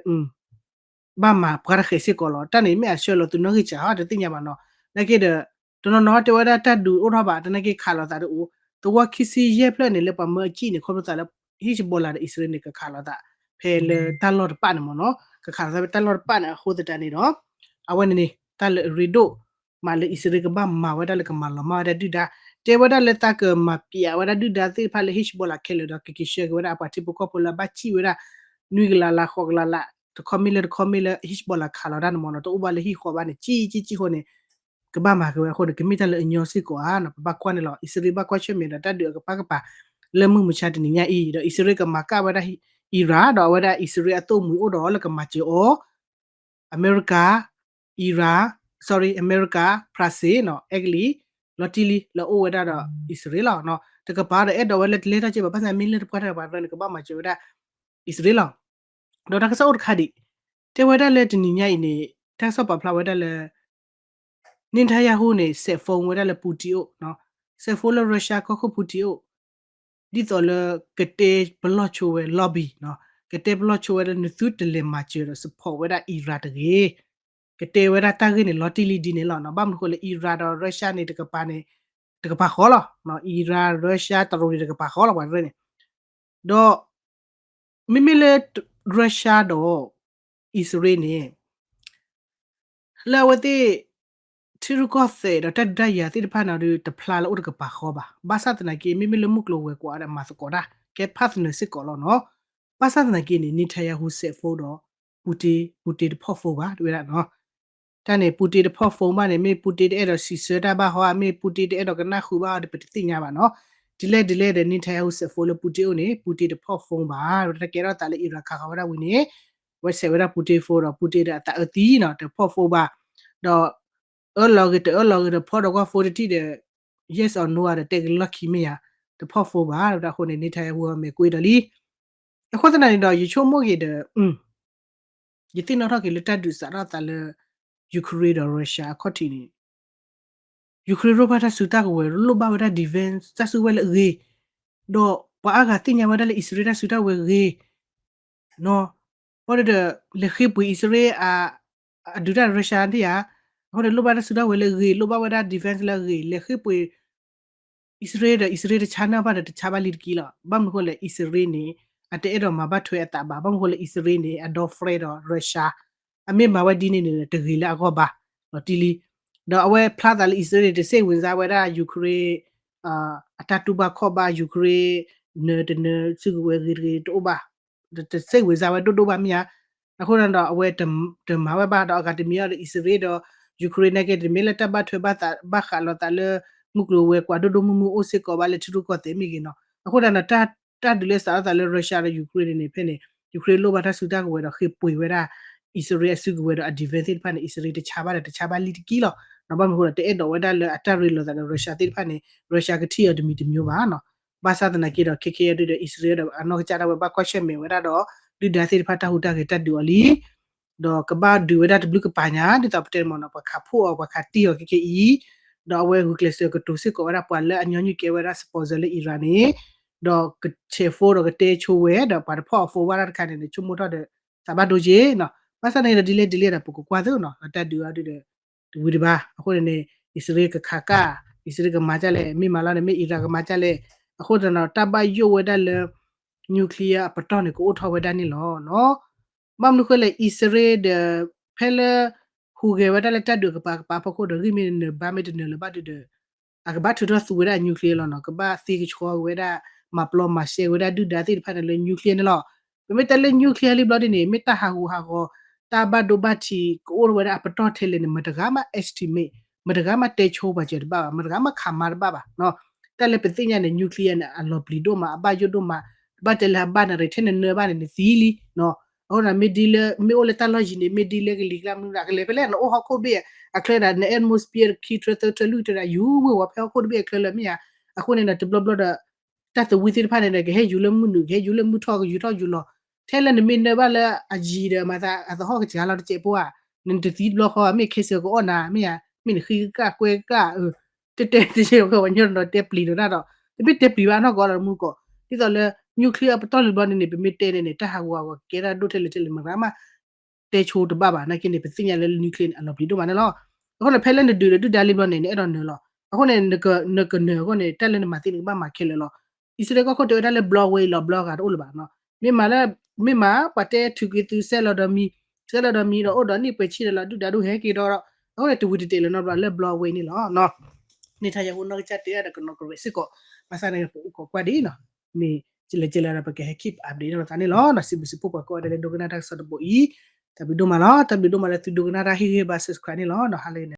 ဘၣ်မၤပှၤတဃဲးစ့ၢ်ကီးလီၤ, တၢ်န့ၣ်မ့ၢ်အဆှၢလီၤသုးနီၣ်ဂံၢ်စှၤအီၤတသ့ၣ်ညါဘၣ်နီၤ, နာ်က့ဒီး တနီၤနီၤတဲဝဲဒၣ်တၢ်ဒုးအိၣ်ထီၣ်ဘၣ် တနာ်က့ခးလိာ်သးတအိၣ်, သဝီခံဆံယဲၢ်ဖျၢၣ်န့ၣ် လၢပှၤမၢအစံၣ်န့ၣ် ခီဖျိသးလၢ Hezbollah ဒီးအံၣ်စရ့လးန့ၣ် ကခးလိာ်သး ဖဲလၢတၢ်လီၢ်တပာ်န့ၣ်မ့ၢ်နီၤ, ကခးလိာ်သးဖဲတၢ်လီၢ်တပာ်န့ၣ် အဃိသတးန့ၣ်ဒီး အဝဲန့ၣ်န့ၣ် တၢ်လၢအရ့ဒိၣ်မးလၢအံၣ်စရ့လးကဘၣ်မၤဝဲဒၣ်လၢကမၤလီၤမၢ်ဝဲဒၣ်ဒုၣ်ဒါ, တဲဝဲဒၣ်လၢသးကမၤပျးဝဲဒၣ်ဒုၣ်ဒါသ့ၣ်တဖၣ်လၢ Hezbollah ခဲလၢာ်ဒီး ကက့ၤဆှၢက့ၤဝဲဒၣ်အပှၤထံဖိကီၢ်ဖိလၢအဘၣ်စံၣ်ဝဲဒၣ် နွံကလးလၢဃိးကလးလၢ တခီမ့ၢ်လၢတခီမ့ၢ်လၢ Hezbollah ခးလီၤတၢ်န့ၣ်မ့ၢ်နီၤ, တအိၣ်ဘၣ်လၢဟံၣ်ဃီဘၣ်န့ၣ် ကံကံကံဃိန့ၣ် ကဘၣ်မၤက့ၤဝဲအဃိန့ၣ် ကမ့ၢ်တၢ်လၢအညီစ့ၢ်ကီးဧါနီၤ, ပဘၣ်ကွၢ်န့ၣ်လီၤ, အံၣ်စရ့လးဘၣ်ကွၢ်ဆၢၣ်မဲာ်ဒီးတၢ်ဒုးအကပၤကပၤ လၢမုၢ်မဆါတနံၤညါအံၤ ဒီးအံၣ်စရ့လးကမၤကၣ်ဝဲဒၣ် Iran ဒီးအဝဲဒၣ်အံၣ်စရ့လးအသိၣ်မှံၤအိၣ်ဒီးလၢကမၤစၢၤအီၤ အမဲရကၤ Iran, sorry အမဲရကၤ ဖရၣ်စ့ၣ်နီၤ အဲကလံး လီၤတံၢ်လံလၢအအိၣ်ဝဲဒၣ်ဒီးအံၣ်စရ့လးလီၤ, တကပၤဒီးအဲၣ်ဒိးဝဲလၢတလဲၤထီၣ်က့ဘၣ် ဘၣ်ဆၣ်မ့ၢ်လၢတပှၢ်တၢၢ်ပှၤတရၢန့ၣ် ကဘၣ်မၤစၢၤဝဲဒၣ် အံၣ်စရ့လးလီၤ, ဒီးတၢ်ကစီၣ်အိၣ်တခါဒံး တဲဝဲဒၣ်လၢတနံၤညါအံၤန့ၣ် တၢ်ကစီၣ်ပာ်ဖျါဝဲဒၣ်လၢ Netanyahu န့ၣ် စဲး phone ဝဲဒၣ်လၢ Putin အိၣ်, စဲး phone လၢ Russia ကီၢ်ခိၣ် Putin အိၣ် ဒ်သိးလၢကတဲပလီၢ်ဆိဝဲ lobby နီၤ, ကတဲပလီၢ်ဆိဝဲဒၣ်နသုတလဲၤမၤစၢၤဒီး support ဝဲဒၣ် Iran တဂ့ၤ, ကတဲဝဲဒၣ်တၢ်ဂ့ၢ်န့ၣ် လီၤတံၢ်လံဒ်န့ၣ်လီၤနီၤ, ဘၣ်မနုၤဃိလၢ Iran ဒီး Russia န့ၣ် တကပၤန့ၣ် တကပၤဃီလီၤ, Iran Russia တရူးန့ၣ် တကပၤဃီလီၤ ပှၤတရၢန့ၣ်, ဒီး မ့မ့ၢ်လၢ Russia ဒီး အံၣ်စရ့လးန့ၣ် လၢအဝဲသ့ၣ် ထံရူၢ်ကီၢ်သဲးဒီးတၢ်ဒုးတၢ်ယၤသ့ၣ်တဖၣ်န့ၣ်ဒီး တဖျါလၢအိၣ်တကပၤဃီဘၣ်, ဘၣ်ဆၣ်သနာ်က့ မ့မ့ၢ်လၢမုၢ်ကျိၤဝဲၤကွာ်ဒီးမၤသကိးတၢ် ကဲ partner စ့ၢ်ကီးလီၤနီၤ, ဘၣ်ဆၣ်သနာ်က့န့ၣ် Netanyahu စဲး phone ဒီး Putin, Putin တဖီၣ် phone ဘၣ် တဲဝဲဒၣ်နီၤ, တၢ်န့ၣ် Putin တဖီၣ် phone ဘၣ်န့ၣ် မ့ၢ် Putin တအဲၣ်ဒိးစံးဆၢတၢ်ဘၣ်ဟီ မ့ၢ် Putin တအဲၣ်ဒိးကနၣ်ဃုာ်ဘၣ်ဟီဒီး ပတသ့ၣ်ညါဘၣ်နီၤ, ဒ်လဲၣ်ဒ်လဲၣ်ဒီး Netanyahu စဲး phone လၢ Putin အိၣ်န့ၣ် Putin တဖီၣ် phone ဘၣ်, တၢ်ကဲထီၣ်သးလၢ Iran ခးဃီၤဝဲဒၣ်ဝံၤန့ၣ် အဝဲစဲးဝဲဒၣ် Putin phone ဒီး Putin ဒီးအသးအၢသံနီၤ တဖီၣ် phone ဘၣ်, ဒီး အၢၣ်လီၤဂ့ၤတအၢၣ်လီၤဂ့ၤဒီး ဖီၣ်ဒီးကွၢ် phone တထံၣ်ဒီး yes or no ဧါဒီး တဲကလီၢ်ခံမ့ၢ်ဧါ, တဖီၣ် phone ဘၣ် အဃိန့ၣ် Netanyahu အမဲာ်ကွံာ်ဒီးလံ, အဃိသတးန့ၣ်ဒီး ယဆိကမိၣ်က့ၤဒီး ယသ့ၣ်နီၣ်ထီၣ်က့ၤလၢတၢ်ဒုးစးထီၣ်သးလၢ Ukraine ဒီး Russia အခီၣ်ထံးန့ၣ် Ukraine လိၣ်ဘၣ်တၢ်စုတၢ်ကဝဲၤ လိၣ်ဘၣ်ဝဲဒၣ် defense တၢ်စုကဝဲၤလၢအဂ့ၤ, ဒီးပှၤအါဂၤသ့ၣ်ညါဝဲဒၣ်လၢအံၣ်စရ့လးတၢ်စုတၢ်ဝဲၤဂ့ၤ, ဘၣ်ဒီး လဲၤဃ့ပှ့ၤအံၣ်စရ့လး အဒုးတၢ် Russia န့ၣ်ဧါ, အဃိန့ၣ်လိၣ်ဘၣ်တၢ်စုတၢ်ဝဲၤလၢအဂ့ၤ လိၣ်ဘၣ်ဝဲဒၣ် defense လၢအဂ့ၤ လဲၤဃ့ပှ့ၤ အံၣ်စရ့လးဒီး အံၣ်စရ့လးတဆါန့ၢ်ဘၣ်ဒီးတဆါဘၣ်လံတက့ၢ်လီၤ. ဘၣ်မနုၤဃိလဲၣ် အံၣ်စရ့လးန့ၣ် အတအဲၣ်ဒိးမၤဘၣ်ထွဲအသးဘၣ်. ဘၣ်မနုၤဃိလဲၣ် အံၣ်စရ့လးန့ၣ် အဒီ friend ဒီး Russia အမ့ၢ်မၤဝဲဒ်န့ၣ်န့ၣ် တဂ့ၤလၢအဂီၢ်ဘၣ် လီၤတံၢ်လံ. ဒီးအဝဲဖျါသးလၢအံၣ်စရ့လးန့ၣ် တစိတ်ဝင်စားဝဲဒၣ် Ukraine အတၢ်တူၢ်ဘၣ်ခီၣ်ဘၣ် Ukraine နၢၤတနၢၤ စုကဝဲၤဂ့ၤတဂ့ၤတအိၣ်ဘၣ် တစိတ်ဝင်စားဝဲဒိၣ်ဒိၣ်ဘၣ်မ့ၢ်ဧါ. အဃိန့ၣ်ဒီး အဝဲတမၤဝဲဘၣ်ဒီး အဂၤတမံၤအီၤဒီး အံၣ်စရ့လးဒီး Ukraine နာ်က့ တမ့ၢ်လၢတၢ်ဘၣ်ထွဲဘၣ်ဃးလိာ်သးလၢ မုၢ်ကျိၤဝဲၤကွာ်ဒိၣ်ဒိၣ်မုၢ်မုၢ်အိၣ်စ့ၢ်ကီးဘၣ် လၢထံရူၢ်ကီၢ်သဲးမ့ၢ်ဂ့ၤနီၤ. အဃိသတးဒီး တၢ်ဒုးလၢစးထီၣ်သးလၢ Russia ဒီး Ukraine န့ၣ်န့ၣ် ဖဲန့ၣ် Ukraine လိၣ်ဘၣ်တၢ်စုတၢ်ကဝဲၤဒီးဃ့ပှ့ၤဝဲဒၣ် အံၣ်စရ့လးအစုကဝဲၤဒီးအ defense သ့ၣ်တဖၣ်န့ၣ် အံၣ်စရ့လးတဆါဘၣ်ဒီးတဆါဘၣ်လံတက့ၢ်လီၤ. ဘၣ်မနုၤအဃိဒီး တအဲၣ်ဒိးဝဲဒၣ်လၢအတၢ်ရ့လိာ်သးဒီး Russia သ့ၣ်တဖၣ်န့ၣ် Russia ကထံၣ်အီၤတမံၤတမံၤဘၣ်နီၤ. ဘၣ်ဆၣ်သနာ်က့ဒီး ခဲခဲအံၤဒုဒီး အံၣ်စရ့လးဒီးအနီၢ်ကစၢ်ဒၣ်ဝဲဘၣ်ကွၢ်ဆၢၣ်မဲာ်ဝဲဒၣ်ဒီး ဒုၣ်ဒါသ့ၣ်တဖၣ်တၢ်ဟူးတၢ်ဂဲၤတၢ်ဒုးအီၤလံ ဒီးကဘၣ်ဒုးဝဲဒၣ်တဘျုးကပၤညါ ဒ်သိးပတဲမ့ၢ်နီၤ ပှၤခးဖှိၣ်အီၤ ပှၤခးတံၢ်အီၤခဲခဲအံၤ, ဒီးအဝဲဂုာ်ကျဲးစၢးကတိၤစ့ၢ်ကီးဝဲဒၣ်ပှၤလၢအညီနုၢ်ကဲဝဲဒၣ် sponsor လၢ Iran န့ၣ်, ဒီးကဆဲး phone ဒီးကတဲဆိဝဲ ဒီးပှၤတဖီၣ်အီၤ phone ဘၣ်တၢ်တခါန့ၣ် ဆိကမိၣ်ထီၣ်ဒီး သးဘၣ်ဒိက့နီၤ. ဘၣ်ဆၣ်န့ၣ်ဒီးဒ်လဲၣ်ဒ်လဲၣ်ဒီး ပကကွၢ်သ့နီၤ တၢ်ဒုးအီၤဒုဒီး တဝံၤတဘၣ်. အဃိန့ၣ်န့ၣ် အံၣ်စရ့လးကခးကၢ်, အံၣ်စရ့လးကမၤဒ်လဲၣ်, မ့ၢ်မၤလီၤန့ၣ် မ့ၢ် Iran ကမၤဒ်လဲၣ်. အဃိသတးဒီး တၢ်ဘၣ်ယိၣ်ဝဲဒၣ်လၢ nuclear အပတီၢ်န့ၣ် ကအိၣ်ထီၣ်ဝဲဒၣ်န့ၣ်လီၤနီၤ. ဘၣ်မနုၤဃိလဲၣ် အံၣ်စရ့လးဒီး ဖဲလၢ ဟူးဂဲၤဝဲဒၣ်လၢတၢ်ဒုးကပၤကပၤဖီခိၣ်ဒီး ဂံၢ်မ့ၢ်နနၢၤဘါမ့ၢ်တနၢၤလၢၤဘၣ်ဒုဒီး အကဘၣ်ထုးထီၣ်သူဝဲဒၣ်အ nuclear လီၤနီၤ. ကဘၣ်သ့ကဆှီက့ၤဝဲဒၣ် မၤပျီမၤရှဲဝဲဒၣ်ဒုၣ်ဒါသ့ၣ်တဖၣ်န့ၣ်လၢ nuclear န့ၣ်လီၤ. ပမ့ၢ်တဲလၢ nuclear လံဘျီဒ်န့ၣ် မ့ၢ်တၢ်ဟးဂူာ်ဟးဂီၤ တၢ်ဘၣ်ဒိဘၣ်ထံး ကအိၣ်ထီၣ်ဝဲဒၣ်အပတီၢ်ထဲလဲၣ်န့ၣ် မတဂၤမး estimate, မတဂၤမးတဲဆိပှၤစၢၤတဘၣ်ဘၣ်, မတဂၤမးခးမၤတဘၣ်ဘၣ်နီၤ. တၢ်လၢပသ့ၣ်ညါန့ၣ် nuclear န့ၣ် အလီၤပျံၤဒိၣ်မး, အဘၣ်ယိၣ်ဒိၣ်မး, တဘၣ်တဲလၢအဘၣ်န့ၣ်ရ့ ထဲနနၢၤဘၣ်န့ၣ် နသံလံနီၤ. အဃိန့ၣ် မ့ၢ်ဒ်လၢ မ့ၢ်အိၣ်လၢတၢ်လီၢ်ယံၤန့ၣ် မ့ၢ်ဒ်လၢကလံၤကျါမနုၤ ကလဲၤဖဲလဲၣ် နအိၣ်ဟီၣ်ခိၣ်တဘ့ၣ်အချၢဒၣ် န atmosphere ခံထြၢသၢထြၢလွံၢ်ထြၢဒၣ် ယူၤဝ့ၤဝီၤဖဲဟီၣ်ခိၣ်တဘ့ၣ်အချၢလၢမ့ၢ်ဧါ. အဃိန့ၣ်ဒီး တဘျီဘျီဒီး တၢ်သဝံသ့ၣ်တဖၣ်န့ၣ်ဒီး ကဟဲယူၤလၢမုၢ်နုာ် ကဟဲယူၤလၢမုၢ်ထီၣ် ကယူၤထီၣ်ယူၤလီၤ. ထဲလၢနမ့ၢ်နၢၤဘၣ်လၢအယံၤဒီး မၤသးအသဟီၣ်ကစှၤလီၤတစဲးဖိဧါ, နတသံတဘျီဃီ မ့ၢ်ခဲစၢၤကအိၣ်နၤ မ့ၢ်ဧါ, မ့ၢ်နဃံကၢ်ကွဲကၢ် တတဲတစဲး ပှၤညီနုၢ်ဒီးတဲပျံၤဒီးတၢ်ဒီး တမ့ၢ်တဲပျံၤဘၣ်နီၢ်ကီၢ်လီၤမူကီၢ် ဒ်သိးလၢ nuclear အပတီၢ်လံဘျီန့ၣ်န့ၣ် ပမ့ၢ်တဲန့ၣ်န့ၣ် တၢ်ဟးဂူာ်ဟးဂီၤကဲတၢ်ဒိၣ်ထဲလဲၣ်ထဲလဲၣ် မတဂၤမး တဲဆိတဘၣ်ဘၣ်. နာ်က့န့ၣ် ပသ့ၣ်ညါလၢ nuclear န့ၣ် အလီၤပျံၤဒိၣ်မးန့ၣ်လီၤ. အဃိန့ၣ် ဖဲလၢနဒုးဒီးဒုၣ်ဒါလံဘျီန့ၣ် နအဲၣ်ဒိးနၢၤလီၤ. အဃိန့ၣ် နကနၢၤအဃိန့ၣ် တၢ်လၢနမၤသ့န့ၣ် ကဘၣ်မၤခဲလၢာ်လီၤ. အံၣ်စရ့လးကီၢ်ခိၣ်တဲဝဲဒၣ်လၢ block way လီၤ block ဂၤတအိၣ်လၢၤဘၣ်နီၤ. မ့ၢ်မးလၢ မ့ၢ်မး ပှၤတဲထုးက့ၤသု စဲးလီၤဒီးမံၤ စဲးလီၤဒီးမံၤဒီး အိၣ်ဒီးနံၣ်ပှဲၤဆံဒီးလီၤ ဒုၣ်ဒါဒိၣ်ဟဲက့ၤဒီး အဃိန့ၣ် တဝံၤတတဲာ်လၢၤနီတဘျီလၢ block way န့ၣ်လီၤ. န့ၣ်ထါယၤဟူနီၢ်ကစၢ်တဲဒၣ်ဒီး ကနီၤကရဲးစ့ၢ်ကီး ဘၣ်ဆၣ်န့ၣ် ပအိၣ်ခိးကွၢ်ဒ်နီၤ မ့ၢ်ကလဲၤကလဲၤဒီး ပကဟဲ keep update လိာ်သးန့ၣ်လီၤ. စံးဘျုးစံးဖှိၣ်ပှၤကိးဂၤဒဲးလၢဒိကနၣ်တၢ်ကစီၣ်တဘိအံၤ တၢ်ဘျုးဒိၣ်မးလီၤ. တၢ်ဘျုးဒိၣ်မးလၢသုဒိကနၣ်တၢ် ဟ့ၣ်ဂံၢ်ဘါ subscribe န့ၣ်လီၤ. ဟါလၢအဂ့ၤန့ၣ်